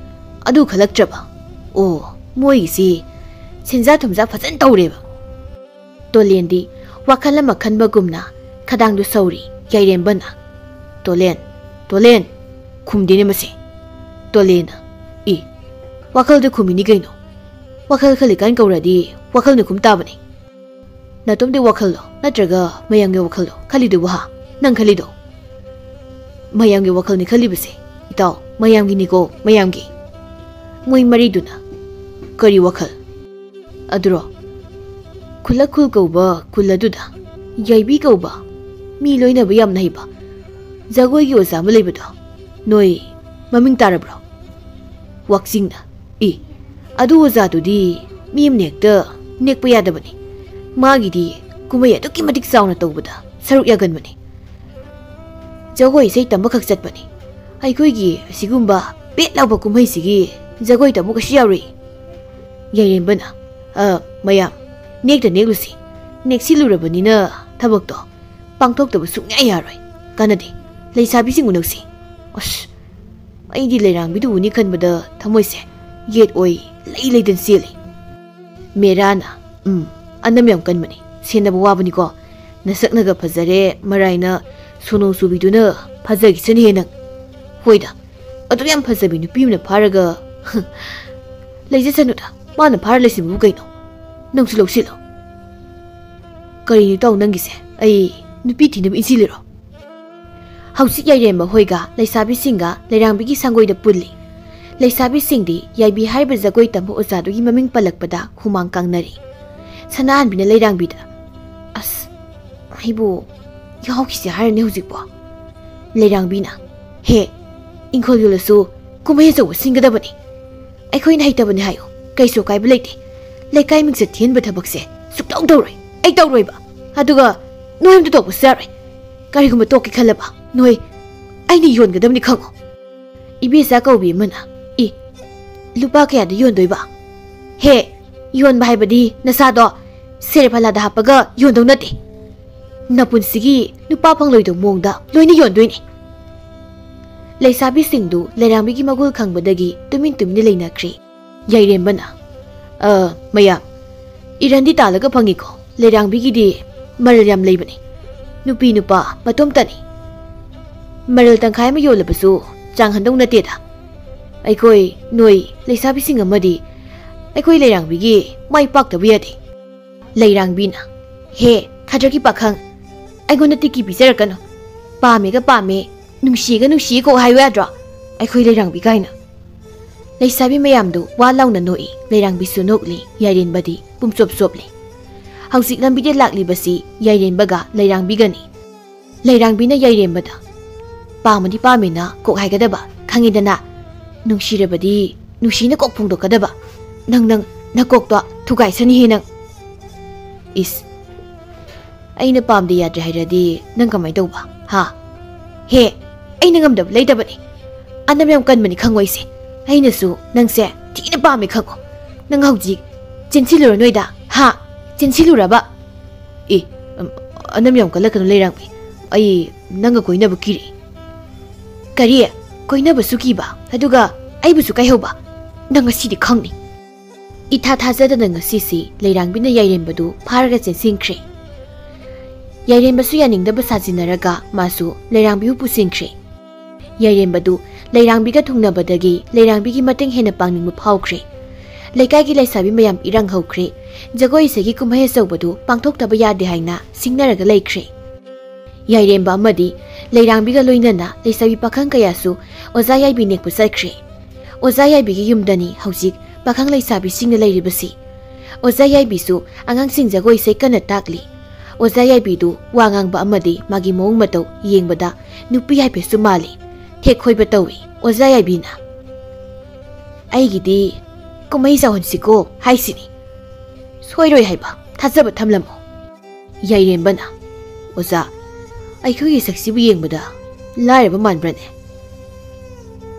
ꯑꯗꯨ ꯈꯜꯂꯛꯇ꯭ꯔꯕ? ꯑꯣ, ꯃꯣꯏꯒꯤꯁꯤ ꯁꯦꯟꯖꯥ ꯊꯨꯝꯖꯥ ꯐꯖꯅ ꯇꯧꯔꯦꯕ"꯫ ꯇꯣꯂꯦꯟꯗꯤ ꯋꯥꯈꯜ ꯑꯃ ꯈꯟꯕꯒꯨꯝꯅ ꯈꯗꯥꯡꯗꯨ ꯁꯧꯔꯤ꯫ ꯌꯥꯏꯔꯦꯝꯕꯅ, "ꯇꯣꯂꯦꯟ, ꯇꯣꯂꯦꯟ!" ꯈꯨꯝꯗꯦꯅꯦ ꯃꯁꯤ꯫ ꯇꯣꯂꯦꯟꯅ, "ꯏ, ꯋꯥꯈꯜꯗ ꯈꯨꯝꯃꯤꯅꯤ ꯀꯩꯅꯣ꯫ ꯋꯥꯈꯜ ꯈꯜꯂꯤꯀꯥꯟ ꯀꯧꯔꯗꯤ ꯋꯥꯈꯜꯅ ꯈꯨꯝ ꯇꯥꯕꯅꯤ"꯫ ꯅꯇꯣꯝꯗꯤ ꯋꯥꯈꯜꯂꯣ, ꯅꯠꯇ꯭ꯔꯒ ꯃꯌꯥꯝꯒꯤ ꯋꯥꯈꯜꯂꯣ ꯈꯜꯂꯤꯗꯨꯕꯨ, ꯍꯥ? ꯅꯪ ꯈꯜꯂꯤꯗꯣ? ꯃꯌꯥꯝꯒꯤ ꯋꯥꯈꯜꯅꯤ ꯈꯜꯂꯤꯕꯁꯦ, ꯏꯇꯥꯎ, ꯃꯌꯥꯝꯒꯤꯅꯤꯀꯣ, ꯃꯌꯥꯝꯒꯤ꯫ ꯃꯣꯏ ꯃꯔꯤꯗꯨꯅ ꯀꯔꯤ ꯋꯥꯈꯜ? ꯑꯗꯨꯔꯣ? ꯈꯨꯜꯂꯛ ꯈꯨꯜ ꯀꯧꯕ ꯈꯨꯜ ꯑꯗꯨꯗ ꯌꯥꯏꯕꯤ ꯀꯧꯕ ꯃꯤ ꯂꯣꯏꯅꯕ ꯌꯥꯝꯅ ꯍꯩꯕ ꯖꯒꯣꯏꯒꯤ ꯑꯣꯖꯥ ꯑꯃ ꯂꯩꯕꯗꯣ ꯅꯣꯏ ꯃꯃꯤꯡ ꯇꯥꯔꯕ꯭ꯔꯣ? ꯋꯥꯛꯆꯤꯡꯅ, ꯏ, ꯑꯗꯨ ꯑꯣꯖꯥꯗꯨꯗꯤ ꯃꯤ ꯑꯃꯅ ꯍꯦꯛꯇ ꯅꯦꯛꯄ ꯌꯥꯗꯕꯅꯤ꯫ ꯃꯥꯒꯤꯗꯤ ꯀꯨꯝꯍꯩ ꯑꯗꯨꯛꯀꯤ ꯃꯇꯤꯛ ꯆꯥꯎꯅ ꯇꯧꯕꯗ ꯁꯔꯨꯛ ꯌꯥꯒꯟꯕꯅꯤ꯫ ꯖꯒꯣꯏ ꯏꯁꯩ ꯇꯝꯕꯈꯛ ꯆꯠꯄꯅꯤ꯫ ꯑꯩꯈꯣꯏꯒꯤ ꯑꯁꯤꯒꯨꯝꯕ ꯄꯦꯠ ꯂꯥꯎꯕ ꯀꯨꯝꯍꯩꯁꯤꯒꯤ ꯖꯒꯣꯏ ꯇꯝꯕ ꯀꯩꯁꯨ ꯌꯥꯎꯔꯣꯏ꯫ ꯌꯥꯏꯔꯦꯝꯕꯅ, ꯑ, ꯃꯌꯥꯝ, ꯅꯦꯛꯇ ꯅꯦꯛꯂꯨꯁꯤ꯫ ꯅꯦꯛꯁꯤꯜꯂꯨꯔꯕꯅꯤꯅ ꯊꯕꯛꯇꯣ ꯄꯥꯡꯊꯣꯛꯇꯕ ꯁꯨꯡꯌꯥ ꯌꯥꯔꯣꯏ꯫ ꯀꯥꯟꯅꯗꯦ꯫ ꯂꯩꯁꯥꯕꯤꯁꯤꯡ ꯎꯅꯧꯁꯤ꯫ ꯑꯁ, ꯑꯩꯗꯤ ꯂꯩꯔꯥꯡꯕꯤꯗꯨ ꯎꯅꯤ ꯈꯟꯕꯗ ꯊꯃꯣꯏꯁꯦ ꯌꯦꯠ ꯑꯣꯏ ꯂꯩ ꯂꯩꯗꯅ ꯆꯦꯜꯂꯤ꯫ ꯃꯦꯔꯥꯅ, ꯎꯝ, ꯑꯅꯝ ꯌꯥꯝ ꯀꯟꯕꯅꯤ꯫ ꯁꯦꯟꯅꯕ ꯋꯥꯕꯅꯤꯀꯣ꯫ ꯅꯁꯛꯅꯒ ꯐꯖꯔꯦ, ꯃꯔꯥꯏꯅ ꯁꯣꯅꯣ ꯆꯨꯕꯤꯗꯨꯅ ꯐꯖꯈꯤꯁꯅꯨꯍꯦ ꯅꯪ꯫ ꯍꯣꯏꯗ, ꯑꯗꯨ ꯌꯥꯝ ꯐꯖꯕꯤ ꯅꯨꯄꯤ ꯑꯃꯅ ꯐꯥꯔꯒ ꯂꯩꯖꯁꯅꯨꯗ, ꯃꯥꯅ ꯐꯥꯔ ꯂꯩꯁꯤꯕꯨ ꯀꯩꯅꯣ? ꯅꯪꯁꯨ ꯂꯧꯁꯤꯜꯂꯣ꯫ ꯀꯔꯤꯅꯣ ꯇꯧ ꯅꯪꯒꯤꯁꯦ? ꯑꯩ ꯅꯨꯄꯤ ꯊꯤꯅꯕ ꯏꯟꯁꯤꯜꯂꯤꯔꯣ? ꯍꯧꯖꯤꯛ ꯌꯥꯏꯔꯦꯝꯕ ꯍꯣꯏꯒ ꯂꯩꯁꯥꯕꯤꯁꯤꯡꯒ ꯂꯩꯔꯥꯡꯕꯤꯒꯤ ꯁꯪꯒꯣꯏꯗ ꯄꯨꯜꯂꯤ꯫ ꯂꯩꯁꯥꯕꯤꯁꯤꯡꯗꯤ ꯌꯥꯏꯕꯤ ꯍꯥꯏꯔꯤꯕ ꯖꯒꯣꯏ ꯇꯝꯕ ꯑꯣꯖꯥꯗꯨꯒꯤ ꯃꯃꯤꯡ ꯄꯜꯂꯛꯄꯗ ꯍꯨꯃꯥꯡ ꯀꯥꯡꯅꯔꯤ꯫ ꯁꯅꯥꯍꯟꯕꯤꯅ ꯂꯩꯔꯥꯡꯕꯤꯗ, "ꯑꯁ, ꯑꯩꯕꯨ ꯌꯥꯎꯈꯤꯁꯦ ꯍꯥꯏꯔꯅꯤ ꯍꯧꯖꯤꯛꯄꯣ?" ꯂꯩꯔꯥꯡꯕꯤꯅ, "ꯍꯦ, ꯏꯪꯈꯣꯜ ꯌꯣꯜꯂꯁꯨ ꯀꯨꯝꯍꯩ ꯑꯆꯧꯕ ꯁꯤꯟꯒꯗꯕꯅꯤ꯫ ꯑꯩꯈꯣꯏꯅ ꯍꯩꯇꯕꯅꯤ ꯍꯥꯏꯌꯨ, ꯀꯩꯁꯨ ꯑꯀꯥꯏꯕ ꯂꯩꯇꯦ꯫ ꯂꯩꯀꯥꯏ ꯃꯤꯡꯆꯠ ꯊꯤꯍꯟꯕ ꯊꯕꯛꯁꯦ ꯁꯨꯛꯇꯧ ꯇꯧꯔꯣꯏ꯫ ꯑꯩ ꯇꯧꯔꯣꯏꯕ꯫ ꯑꯗꯨꯒ ꯅꯣꯏ ꯑꯝꯇ ꯇꯧꯕꯁꯨ ꯌꯥꯔꯣꯏ꯫ ꯀꯔꯤꯒꯨꯝꯕ ꯇꯣꯛꯀꯦ ꯈꯜꯂꯕ ꯅꯣꯏ ꯑꯩꯅ ꯌꯣꯟꯒꯗꯕꯅꯤ ꯈꯪꯉꯣ꯫" ꯏꯕꯦꯆꯥ ꯀꯧꯕꯤ ꯑꯃꯅ, "ꯏ, ꯂꯨꯄꯥ ꯀꯌꯥꯗ ꯌꯣꯟꯗꯣꯏꯕ? ꯍꯦ, ꯌꯣꯟꯕ ꯍꯥꯏꯕꯗꯤ ꯅꯁꯥꯗꯣ ꯁꯦꯔꯐꯂꯥꯗ ꯍꯥꯞꯄꯒ ꯌꯣꯟꯗꯧ ꯅꯠꯇꯦ꯫ ꯅꯄꯨꯟꯁꯤꯒꯤ ꯅꯨꯄꯥ ꯐꯪꯂꯣꯏꯗꯧ ꯃꯑꯣꯡꯗ ꯂꯣꯏꯅ ꯌꯣꯟꯗꯣꯏꯅꯤ꯫" ꯂꯩꯁꯥꯕꯤꯁꯤꯡꯗꯨ ꯂꯩꯔꯥꯡꯕꯤꯒꯤ ꯃꯒꯨꯜ ꯈꯪꯕꯗꯒꯤ ꯇꯨꯃꯤꯟ ꯇꯨꯃꯤꯟꯅ ꯂꯩꯅꯈ꯭ꯔꯦ꯫ ꯌꯥꯏꯔꯦꯝꯕꯅ, "ꯑ, ꯃꯌꯥꯝ, ꯏꯔꯟꯗꯤ ꯇꯥꯜꯂꯒ ꯐꯪꯉꯤꯀꯣ꯫ ꯂꯩꯔꯥꯡꯕꯤꯒꯤꯗꯤ ꯃꯔꯜ ꯌꯥꯝ ꯂꯩꯕꯅꯤ꯫ ꯅꯨꯄꯤ ꯅꯨꯄꯥ ꯃꯇꯣꯝꯇꯅꯤ꯫ ꯃꯔꯜ ꯇꯪꯈꯥꯏ ꯑꯃ ꯌꯣꯜꯂꯕꯁꯨ ꯆꯥꯡ ꯍꯟꯗꯧ ꯅꯠꯇꯦꯗ꯫ ꯑꯩꯈꯣꯏ ꯅꯣꯏ ꯂꯩꯁꯥꯕꯤꯁꯤꯡ ꯑꯃꯗꯤ ꯑꯩꯈꯣꯏ ꯂꯩꯔꯥꯡꯕꯤꯒꯤ ꯃꯥꯏ ꯄꯥꯛꯇꯕ ꯌꯥꯗꯦ꯫" ꯂꯩꯔꯥꯡꯕꯤꯅ, "ꯍꯦ, ꯈꯗ꯭ꯔꯛꯀꯤ ꯄꯥꯈꯪ, ꯑꯩꯉꯣꯟꯗ ꯇꯤꯀꯤ ꯄꯤꯖꯔꯛꯀꯅꯨ꯫ ꯄꯥꯝꯃꯦꯒ ꯄꯥꯝꯃꯦ, ꯅꯨꯡꯁꯤꯒ ꯅꯨꯡꯁꯤꯌꯦ ꯀꯣꯛ ꯍꯥꯏꯌꯨ ꯌꯥꯗ꯭ꯔꯣ? ꯑꯩꯈꯣꯏ ꯂꯩꯔꯥꯡꯕꯤ ꯀꯥꯏꯅ?" ꯂꯩꯁꯥꯕꯤ ꯃꯌꯥꯝꯗꯨ ꯋꯥ ꯂꯥꯎꯅ ꯅꯣꯛꯏ, ꯂꯩꯔꯥꯡꯕꯤꯁꯨ ꯅꯣꯛꯂꯤ, ꯌꯥꯏꯔꯦꯟꯕꯗꯤ ꯄꯨꯝꯆꯣꯞ ꯆꯣꯞꯂꯤ꯫ ꯍꯧꯖꯤꯛ ꯂꯝꯕꯤꯗ ꯂꯥꯛꯂꯤꯕꯁꯤ ꯌꯥꯏꯔꯦꯟꯕꯒ ꯂꯩꯔꯥꯡꯕꯤꯒꯅꯤ꯫ ꯂꯩꯔꯥꯡꯕꯤꯅ ꯌꯥꯏꯔꯦꯝꯕꯗ, "ꯄꯥꯝꯃꯗꯤ ꯄꯥꯝꯃꯦꯅ ꯀꯣꯛ ꯍꯥꯏꯒꯗꯕ, ꯈꯪꯉꯤꯗꯅ? ꯅꯨꯡꯁꯤꯔꯕꯗꯤ ꯅꯨꯡꯁꯤꯅ ꯀꯣꯛ ꯐꯣꯡꯗꯣꯛꯀꯗꯕ꯫ ꯅꯪ, ꯅꯪ, ꯅꯀꯣꯛꯇꯣ ꯊꯨꯒꯥꯏꯁꯅꯤꯍꯦ ꯅꯪ꯫ ꯏꯁ, ꯑꯩꯅ ꯄꯥꯝꯗꯦ ꯌꯥꯗ꯭ꯔꯦ ꯍꯥꯏꯔꯗꯤ ꯅꯪ ꯀꯃꯥꯏꯅ ꯇꯧꯕ, ꯍꯥ? ꯍꯦ, ꯑꯩꯅ ꯉꯝꯗꯕ ꯂꯩꯇꯕꯅꯤ꯫ ꯑꯅꯝ ꯌꯥꯝ ꯀꯟꯕꯅꯤ ꯈꯪꯉꯣꯏꯁꯦ꯫ ꯑꯩꯅꯁꯨ ꯅꯪꯁꯦ ꯊꯤꯅ ꯄꯥꯝꯃꯦ ꯈꯪꯉꯣ꯫ ꯅꯪ ꯍꯧꯖꯤꯛ ꯆꯦꯟꯁꯤꯜꯂꯨꯔ ꯅꯣꯏꯗ, ꯍꯥ? ꯆꯦꯟꯁꯤꯜꯂꯨꯔꯕ?" "ꯑꯦ, ꯑꯝ, ꯑꯅꯝ ꯌꯥꯝ ꯀꯜꯂꯛꯀꯅꯨ ꯂꯩꯔꯥꯡꯕꯤ꯫ ꯑꯩ ꯅꯪꯒ ꯀꯣꯏꯅꯕ ꯀꯤꯔꯦ꯫" "ꯀꯔꯤ? ꯀꯣꯏꯅꯕꯁꯨ ꯀꯤꯕ, ꯑꯗꯨꯒ ꯑꯩꯕꯨꯁꯨ ꯀꯥꯏꯍꯧꯕ? ꯅꯪ ꯉꯁꯤꯗꯤ ꯈꯪꯅꯤ꯫" ꯏꯊꯥ ꯊꯥꯖꯗꯅ ꯉꯁꯤꯁꯤ ꯂꯩꯔꯥꯡꯕꯤꯅ ꯌꯥꯏꯔꯦꯝꯕꯗꯨ ꯐꯥꯔꯒ ꯆꯦꯟꯁꯤꯟꯈ꯭ꯔꯦ꯫ ꯌꯥꯏꯔꯦꯝꯕꯁꯨ ꯌꯥꯅꯤꯡꯗꯕ ꯁꯥꯖꯤꯟꯅꯔꯒ ꯃꯥꯁꯨ ꯂꯩꯔꯥꯡꯕꯤꯕꯨ ꯄꯨꯁꯤꯟꯈ꯭ꯔꯦ꯫ ꯌꯥꯏꯔꯦꯝꯕꯗꯨ ꯂꯩꯔꯥꯡꯕꯤꯒ ꯊꯨꯡꯅꯕꯗꯒꯤ ꯂꯩꯔꯥꯡꯕꯤꯒꯤ ꯃꯇꯦꯡ ꯍꯦꯟꯅ ꯄꯥꯡꯅꯤꯡꯕ ꯐꯥꯎꯈ꯭ꯔꯦ꯫ ꯂꯩꯀꯥꯏꯒꯤ ꯂꯩꯁꯥꯕꯤ ꯃꯌꯥꯝ ꯏꯔꯪ ꯍꯧꯈ꯭ꯔꯦ꯫ ꯖꯒꯣꯏ ꯏꯁꯩꯒꯤ ꯀꯨꯝꯍꯩ ꯑꯆꯧꯕꯗꯨ ꯄꯥꯡꯊꯣꯛꯇꯕ ꯌꯥꯗꯦ ꯍꯥꯏꯅ ꯁꯤꯡꯅꯔꯒ ꯂꯩꯈ꯭ꯔꯦ꯫ ꯌꯥꯏꯔꯦꯝꯕ ꯑꯃꯗꯤ ꯂꯩꯔꯥꯡꯕꯤꯒ ꯂꯣꯏꯅꯅ ꯂꯩꯁꯥꯕꯤ ꯄꯥꯈꯪ ꯀꯌꯥꯁꯨ ꯑꯣꯖꯥ ꯌꯥꯏꯕꯤ ꯅꯦꯛꯄ ꯆꯠꯈ꯭ꯔꯦ꯫ ꯑꯣꯖꯥ ꯌꯥꯏꯕꯤꯒꯤ ꯌꯨꯝꯗꯅꯤ ꯍꯧꯖꯤꯛ ꯄꯥꯈꯪ ꯂꯩꯁꯥꯕꯤꯁꯤꯡꯅ ꯂꯩꯔꯤꯕꯁꯤ꯫ ꯑꯣꯖꯥ ꯌꯥꯏꯕꯤꯁꯨ ꯑꯉꯥꯡꯁꯤꯡ ꯖꯒꯣꯏ ꯏꯁꯩ ꯀꯟꯅ ꯇꯥꯛꯂꯤ꯫ ꯑꯣꯖꯥ ꯌꯥꯏꯕꯤꯗꯨ ꯋꯥ ꯉꯥꯡꯕ ꯑꯃꯗꯤ ꯃꯥꯒꯤ ꯃꯑꯣꯡ ꯃꯇꯧ ꯌꯦꯡꯕꯗ ꯅꯨꯄꯤ ꯍꯥꯏꯐꯦꯠꯁꯨ ꯃꯥꯜꯂꯤ꯫ ꯊꯦꯛꯈꯣꯏꯕ ꯇꯧꯏ꯫ ꯑꯣꯖꯥ ꯌꯥꯏꯕꯤꯅ, "ꯑꯩꯒꯤꯗꯤ ꯀꯨꯝꯍꯩ ꯆꯥꯎꯍꯟꯁꯤꯀꯣ ꯍꯥꯏꯁꯤꯅꯤ꯫ ꯁꯣꯏꯔꯣꯏ ꯍꯥꯏꯕ ꯊꯥꯖꯕ ꯊꯝꯂꯝꯃꯣ꯫" ꯌꯥꯏꯔꯦꯝꯕꯅ, "ꯑꯣꯖꯥ, ꯑꯩꯈꯣꯏꯒꯤ ꯁꯛꯁꯤꯕꯨ ꯌꯦꯡꯕꯗ ꯂꯥꯏꯔꯕ ꯃꯥꯟꯕ꯭ꯔꯅꯦ?"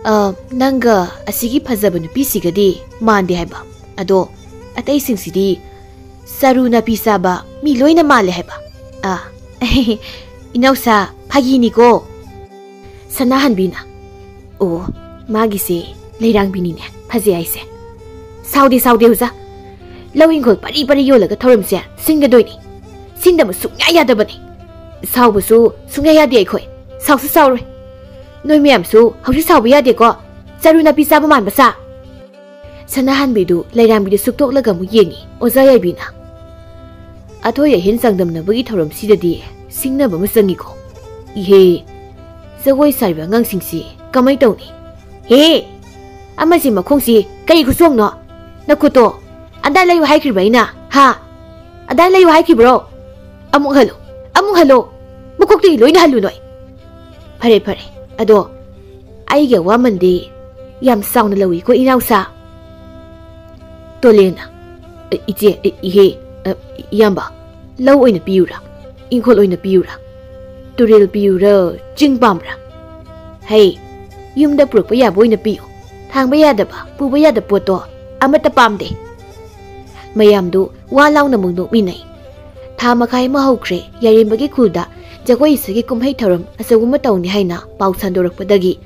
"ꯑ, ꯅꯪꯒ ꯑꯁꯤꯒꯤ ꯐꯖꯕ ꯅꯨꯄꯤꯁꯤꯒꯗꯤ ꯃꯥꯟꯗꯦ ꯍꯥꯏꯕ꯫ ꯑꯗꯣ ꯑꯇꯩꯁꯤꯡꯁꯤꯗꯤ ꯆꯔꯨ ꯅꯥꯄꯤ ꯆꯥꯕ ꯃꯤ ꯂꯣꯏꯅ ꯃꯥꯜꯂꯦ ꯍꯥꯏꯕ꯫" "ꯑ, ꯏꯅꯧꯁꯥ, ꯐꯥꯒꯤꯅꯤꯀꯣ꯫" ꯁꯅꯥꯍꯟꯕꯤꯅ, "ꯑꯣ, ꯃꯥꯒꯤꯁꯦ ꯂꯩꯔꯥꯡꯕꯤꯅꯤꯅꯦ ꯐꯖꯩ ꯍꯥꯏꯁꯦ꯫ ꯁꯥꯎꯗꯦ, ꯁꯥꯎꯗꯦ ꯑꯣꯖꯥ꯫ ꯂꯧ ꯏꯪꯈꯣꯜ ꯄꯔꯤ ꯄꯔꯤ ꯌꯣꯜꯂꯒ ꯊꯧꯔꯝꯁꯦ ꯁꯤꯟꯒꯗꯣꯏꯅꯤ꯫ ꯁꯤꯟꯗꯕ ꯁꯨꯡꯌꯥ ꯌꯥꯗꯕꯅꯤ꯫ ꯁꯥꯎꯕꯁꯨ ꯁꯨꯡꯌꯥ ꯌꯥꯗꯦ ꯑꯩꯈꯣꯏ꯫ ꯁꯥꯎꯁꯨ ꯁꯥꯎꯔꯣꯏ꯫ ꯅꯣꯏ ꯃꯌꯥꯝꯁꯨ ꯍꯧꯖꯤꯛ ꯁꯥꯎꯕ ꯌꯥꯗꯦꯀꯣ꯫ ꯆꯔꯨ ꯅꯥꯄꯤ ꯆꯥꯕ ꯃꯥꯟꯕ ꯁꯥ꯫" ꯁꯅꯥꯍꯟꯕꯤꯗꯨ ꯂꯩꯔꯥꯡꯕꯤꯗ ꯁꯨꯛꯇꯣꯛꯂꯒ ꯑꯃꯨꯛ ꯌꯦꯡꯉꯤ꯫ ꯑꯣꯖꯥ ꯌꯥꯏꯕꯤꯅ, ꯑꯊꯣꯏ ꯑꯍꯦꯟ ꯆꯥꯡꯗꯝꯅꯕꯒꯤ ꯊꯧꯔꯝꯁꯤꯗꯗꯤ ꯁꯤꯡꯅꯕ ꯑꯃ ꯆꯪꯉꯤꯀꯣ꯫ ꯏꯍꯦ, ꯖꯒꯣꯏ ꯁꯥꯔꯤꯕ ꯑꯉꯥꯡꯁꯤꯡꯁꯤ ꯀꯃꯥꯏ ꯇꯧꯅꯤ? ꯍꯦ, ꯑꯃꯁꯤ ꯃꯈꯣꯡꯁꯤ ꯀꯔꯤ ꯈꯨꯆꯣꯡꯅꯣ? ꯅꯈꯨꯠꯇꯣ ꯑꯗꯥ ꯂꯩꯌꯨ ꯍꯥꯏꯈ꯭ꯔꯤꯕ ꯑꯩꯅ, ꯍꯥ? ꯑꯗꯥ ꯂꯩꯌꯨ ꯍꯥꯏꯈꯤꯕ꯭ꯔꯣ? ꯑꯃꯨꯛ ꯍꯜꯂꯨ, ꯑꯃꯨꯛ ꯍꯜꯂꯨ, ꯃꯀꯣꯛꯇꯒꯤ ꯂꯣꯏꯅ ꯍꯜꯂꯨ ꯅꯣꯏ꯫ ꯐꯔꯦ, ꯐꯔꯦ, ꯑꯗꯣ ꯑꯩꯒꯤ ꯑꯋꯥꯃꯟꯗꯤ ꯌꯥꯝ ꯆꯥꯎꯅ ꯂꯧꯏꯀꯣ ꯏꯅꯥꯎꯁꯥ꯫ ꯇꯣꯂꯦꯅ, "ꯏꯆꯦ, ꯏꯍꯦ, ꯏꯌꯥꯝꯕ, ꯂꯧ ꯑꯣꯏꯅ ꯄꯤꯌꯨꯔꯥ? ꯏꯪꯈꯣꯜ ꯑꯣꯏꯅ ꯄꯤꯌꯨꯔꯥ? ꯇꯨꯔꯦꯜ ꯄꯤꯌꯨꯔꯥ? ꯆꯤꯡ ꯄꯥꯝꯕ꯭ꯔꯥ? ꯍꯩ, ꯌꯨꯝꯗ ꯄꯨꯔꯛꯄ ꯌꯥꯕ ꯑꯣꯏꯅ ꯄꯤꯌꯨ꯫ ꯊꯥꯡꯕ ꯌꯥꯗꯕ, ꯄꯨꯕ ꯌꯥꯗꯕ ꯄꯣꯠꯇꯣ ꯑꯃꯠꯇ ꯄꯥꯝꯗꯦ꯫" ꯃꯌꯥꯝꯗꯨ ꯋꯥ ꯂꯥꯎꯅ ꯑꯃꯨꯛ ꯅꯣꯛꯃꯤꯟꯅꯩ꯫ ꯊꯥ ꯃꯈꯥꯏ ꯑꯃ ꯍꯧꯈ꯭ꯔꯦ, ꯌꯥꯏꯔꯦꯝꯕꯒꯤ ꯈꯨꯜꯗ ꯖꯒꯣꯏ ꯏꯁꯩꯒꯤ ꯀꯨꯝꯍꯩ ꯊꯧꯔꯝ ꯑꯆꯧꯕ ꯑꯃ ꯇꯧꯅꯤ ꯍꯥꯏꯅ ꯄꯥꯎ ꯁꯟꯗꯣꯔꯛꯄꯗꯒꯤ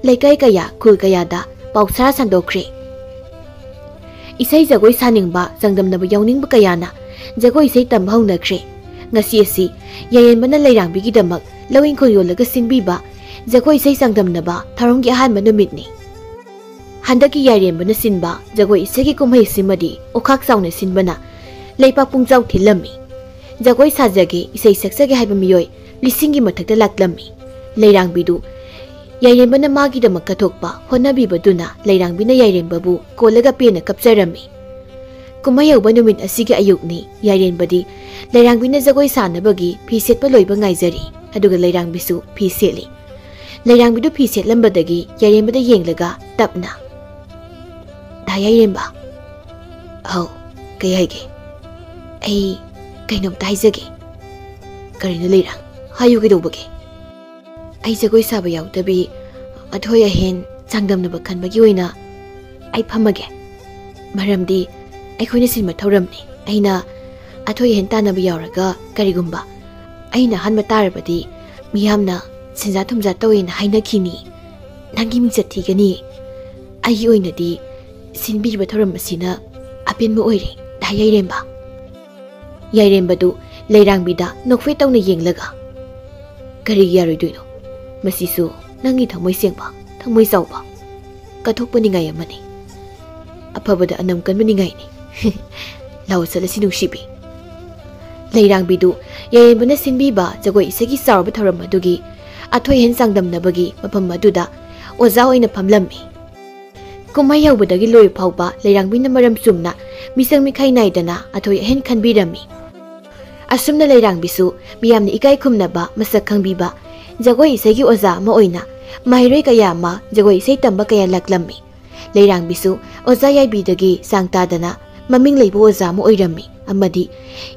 ꯂꯩꯀꯥꯏ ꯀꯌꯥ, ꯈꯨꯜ ꯀꯌꯥꯗ ꯄꯥꯎ ꯁꯥꯔ ꯁꯟꯗꯣꯛꯈ꯭ꯔꯦ꯫ ꯏꯁꯩ ꯖꯒꯣꯏ ꯁꯥꯅꯤꯡꯕ, ꯆꯥꯡꯗꯝꯅꯕ ꯌꯥꯎꯅꯤꯡꯕ ꯀꯌꯥꯅ ꯖꯒꯣꯏ ꯏꯁꯩ ꯇꯝꯕ ꯍꯧꯅꯈ꯭ꯔꯦ꯫ ꯉꯁꯤ ꯑꯁꯤ ꯌꯥꯏꯔꯦꯝꯕꯅ ꯂꯩꯔꯥꯡꯕꯤꯒꯤꯗꯃꯛ ꯂꯧ ꯏꯪꯈꯣꯜ ꯌꯣꯜꯂꯒ ꯁꯤꯟꯕꯤꯕ ꯖꯒꯣꯏ ꯏꯁꯩ ꯆꯥꯡꯗꯝꯅꯕ ꯊꯧꯔꯝꯒꯤ ꯑꯍꯥꯟꯕ ꯅꯨꯃꯤꯠꯅꯤ꯫ ꯍꯟꯗꯛꯀꯤ ꯌꯥꯏꯔꯦꯝꯕꯅ ꯁꯤꯟꯕ ꯖꯒꯣꯏ ꯏꯁꯩꯒꯤ ꯀꯨꯝꯍꯩ ꯑꯁꯤꯃꯗꯤ ꯑꯣꯈꯥꯛ ꯆꯥꯎꯅ ꯁꯤꯟꯕꯅ ꯂꯩꯄꯥꯛ ꯄꯨꯡꯖꯥꯎ ꯊꯤꯜꯂꯝꯃꯤ꯫ ꯖꯒꯣꯏ ꯁꯥꯖꯒꯦ, ꯏꯁꯩ ꯁꯛꯆꯒꯦ ꯍꯥꯏꯕ ꯃꯤꯑꯣꯏ ꯂꯤꯁꯤꯡꯒꯤ ꯃꯊꯛꯇ ꯂꯥꯛꯂꯝꯃꯤ꯫ ꯂꯩꯔꯥꯡꯕꯤꯗꯨ ꯌꯥꯏꯔꯦꯝꯕꯅ ꯃꯥꯒꯤꯗꯃꯛ ꯀꯠꯊꯣꯛꯄ ꯍꯣꯠꯅꯕꯤꯕꯗꯨꯅ ꯂꯩꯔꯥꯡꯕꯤꯅ ꯌꯥꯏꯔꯦꯝꯕꯕꯨ ꯀꯣꯜꯂꯒ ꯄꯦꯟꯅ ꯀꯞꯆꯔꯝꯃꯤ꯫ ꯀꯨꯝꯍꯩ ꯍꯧꯕ ꯅꯨꯃꯤꯠ ꯑꯁꯤꯒꯤ ꯑꯌꯨꯛꯅꯤ꯫ ꯌꯥꯏꯔꯦꯝꯕꯗꯤ ꯂꯩꯔꯥꯡꯕꯤꯅ ꯖꯒꯣꯏ ꯁꯥꯅꯕꯒꯤ ꯐꯤ ꯁꯦꯠꯄ ꯂꯣꯏꯕ ꯉꯥꯏꯖꯔꯤ, ꯑꯗꯨꯒ ꯂꯩꯔꯥꯡꯕꯤꯁꯨ ꯐꯤ ꯁꯦꯠꯂꯤ꯫ ꯂꯩꯔꯥꯡꯕꯤꯗꯨ ꯐꯤ ꯁꯦꯠꯂꯝꯕꯗꯒꯤ ꯌꯥꯏꯔꯦꯝꯕꯗ ꯌꯦꯡꯂꯒ ꯇꯞꯅ, "ꯗꯥ ꯌꯥꯏꯔꯦꯝꯕ꯫" "ꯍꯥꯎ, ꯀꯩ ꯍꯥꯏꯒꯦ?" "ꯑꯩ ꯀꯩꯅꯣꯝꯇ ꯍꯥꯏꯖꯒꯦ꯫" "ꯀꯔꯤꯅꯣ ꯂꯩꯔꯥꯡ? ꯍꯥꯏꯌꯨ, ꯀꯩꯗꯧꯕꯒꯦ?" "ꯑꯩ ꯖꯒꯣꯏ ꯁꯥꯕ ꯌꯥꯎꯗꯕꯤ ꯑꯊꯣꯏ ꯑꯍꯦꯟ ꯆꯥꯡꯗꯝꯅꯕ ꯈꯟꯕꯒꯤ ꯑꯣꯏꯅ ꯑꯩ ꯐꯝꯃꯒꯦ꯫ ꯃꯔꯝꯗꯤ ꯑꯩꯈꯣꯏꯅ ꯁꯤꯟꯕ ꯊꯧꯔꯝꯅꯤ꯫ ꯑꯩꯅ ꯑꯊꯣꯏ ꯑꯍꯦꯟ ꯇꯥꯟꯅꯕ ꯌꯥꯎꯔꯒ ꯀꯔꯤꯒꯨꯝꯕ ꯑꯩꯅ ꯑꯍꯥꯟꯕ ꯇꯥꯔꯕꯗꯤ ꯃꯤꯌꯥꯝꯅ ꯁꯦꯟꯖꯥ ꯊꯨꯝꯖꯥ ꯇꯧꯏꯅ ꯍꯥꯏꯅꯈꯤꯅꯤ꯫ ꯅꯪꯒꯤ ꯃꯤꯡꯆꯠ ꯊꯤꯒꯅꯤ꯫ ꯑꯩꯒꯤ ꯑꯣꯏꯅꯗꯤ ꯁꯤꯟꯕꯤꯔꯤꯕ ꯊꯧꯔꯝ ꯑꯁꯤꯅ ꯑꯄꯦꯟꯕ ꯑꯣꯏꯔꯦ, ꯗꯥ ꯌꯥꯏꯔꯦꯝꯕ꯫" ꯌꯥꯏꯔꯦꯝꯕꯗꯨ ꯂꯩꯔꯥꯡꯕꯤꯗ ꯅꯣꯛꯐꯦꯠ ꯇꯧꯅ ꯌꯦꯡꯂꯒ, "ꯀꯔꯤꯒꯤ ꯌꯥꯔꯣꯏꯗꯣꯏꯅꯣ? ꯃꯁꯤꯁꯨ ꯅꯪꯒꯤ ꯊꯃꯣꯏ ꯁꯦꯡꯕ, ꯊꯃꯣꯏ ꯆꯥꯎꯕ, ꯀꯠꯊꯣꯛꯄ ꯅꯤꯡꯉꯥꯏ ꯑꯃꯅꯤ꯫ ꯑꯐꯕꯗ ꯑꯅꯝ ꯀꯟꯕ ꯅꯤꯡꯉꯥꯏꯅꯤ꯫ ꯂꯥꯛꯑꯣ ꯆꯠꯂꯁꯤ ꯅꯨꯡꯁꯤꯕꯤ꯫" ꯂꯩꯔꯥꯡꯕꯤꯗꯨ ꯌꯥꯏꯔꯦꯝꯕꯅ ꯁꯤꯟꯕꯤꯕ ꯖꯒꯣꯏ ꯏꯁꯩꯒꯤ ꯆꯥꯎꯔꯕ ꯊꯧꯔꯝ ꯑꯗꯨꯒꯤ ꯑꯊꯣꯏ ꯑꯍꯦꯟ ꯆꯥꯡꯗꯝꯅꯕꯒꯤ ꯃꯐꯝ ꯑꯗꯨꯗ ꯑꯣꯖꯥ ꯑꯣꯏꯅ ꯐꯝꯂꯝꯃꯤ꯫ ꯀꯨꯝꯍꯩ ꯍꯧꯕꯗꯒꯤ ꯂꯣꯏꯕ ꯐꯥꯎꯕ ꯂꯩꯔꯥꯡꯕꯤꯅ ꯃꯔꯝ ꯆꯨꯝꯅ ꯃꯤꯁꯛ ꯃꯤꯈꯥꯏ ꯅꯥꯏꯗꯅ ꯑꯊꯣꯏ ꯑꯍꯦꯟ ꯈꯟꯕꯤꯔꯝꯃꯤ꯫ ꯑꯁꯨꯝꯅ ꯂꯩꯔꯥꯡꯕꯤꯁꯨ ꯃꯤꯌꯥꯝꯅ ꯏꯀꯥꯏ ꯈꯨꯝꯅꯕ, ꯃꯁꯛ ꯈꯪꯕꯤꯕ ꯖꯒꯣꯏ ꯏꯁꯩꯒꯤ ꯑꯣꯖꯥ ꯑꯃ ꯑꯣꯏꯅ ꯃꯍꯩꯔꯣꯏ ꯀꯌꯥ ꯑꯃ ꯖꯒꯣꯏ ꯏꯁꯩ ꯇꯝꯕ ꯀꯌꯥ ꯂꯥꯛꯂꯝꯃꯤ꯫ ꯂꯩꯔꯥꯡꯕꯤꯁꯨ ꯑꯣꯖꯥ ꯌꯥꯏꯕꯤꯗꯒꯤ ꯆꯥꯡ ꯇꯥꯗꯅ ꯃꯃꯤꯡ ꯂꯩꯕ ꯑꯣꯖꯥ ꯑꯃ ꯑꯣꯏꯔꯝꯃꯤ ꯑꯃꯗꯤ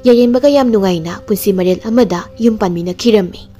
ꯌꯥꯏꯔꯦꯝꯕꯒ ꯌꯥꯝ ꯅꯨꯡꯉꯥꯏꯅ ꯄꯨꯟꯁꯤ ꯃꯔꯦꯜ ꯑꯃꯗ ꯌꯨꯝ ꯄꯥꯟꯃꯤꯟꯅꯈꯤꯔꯝꯃꯤ꯫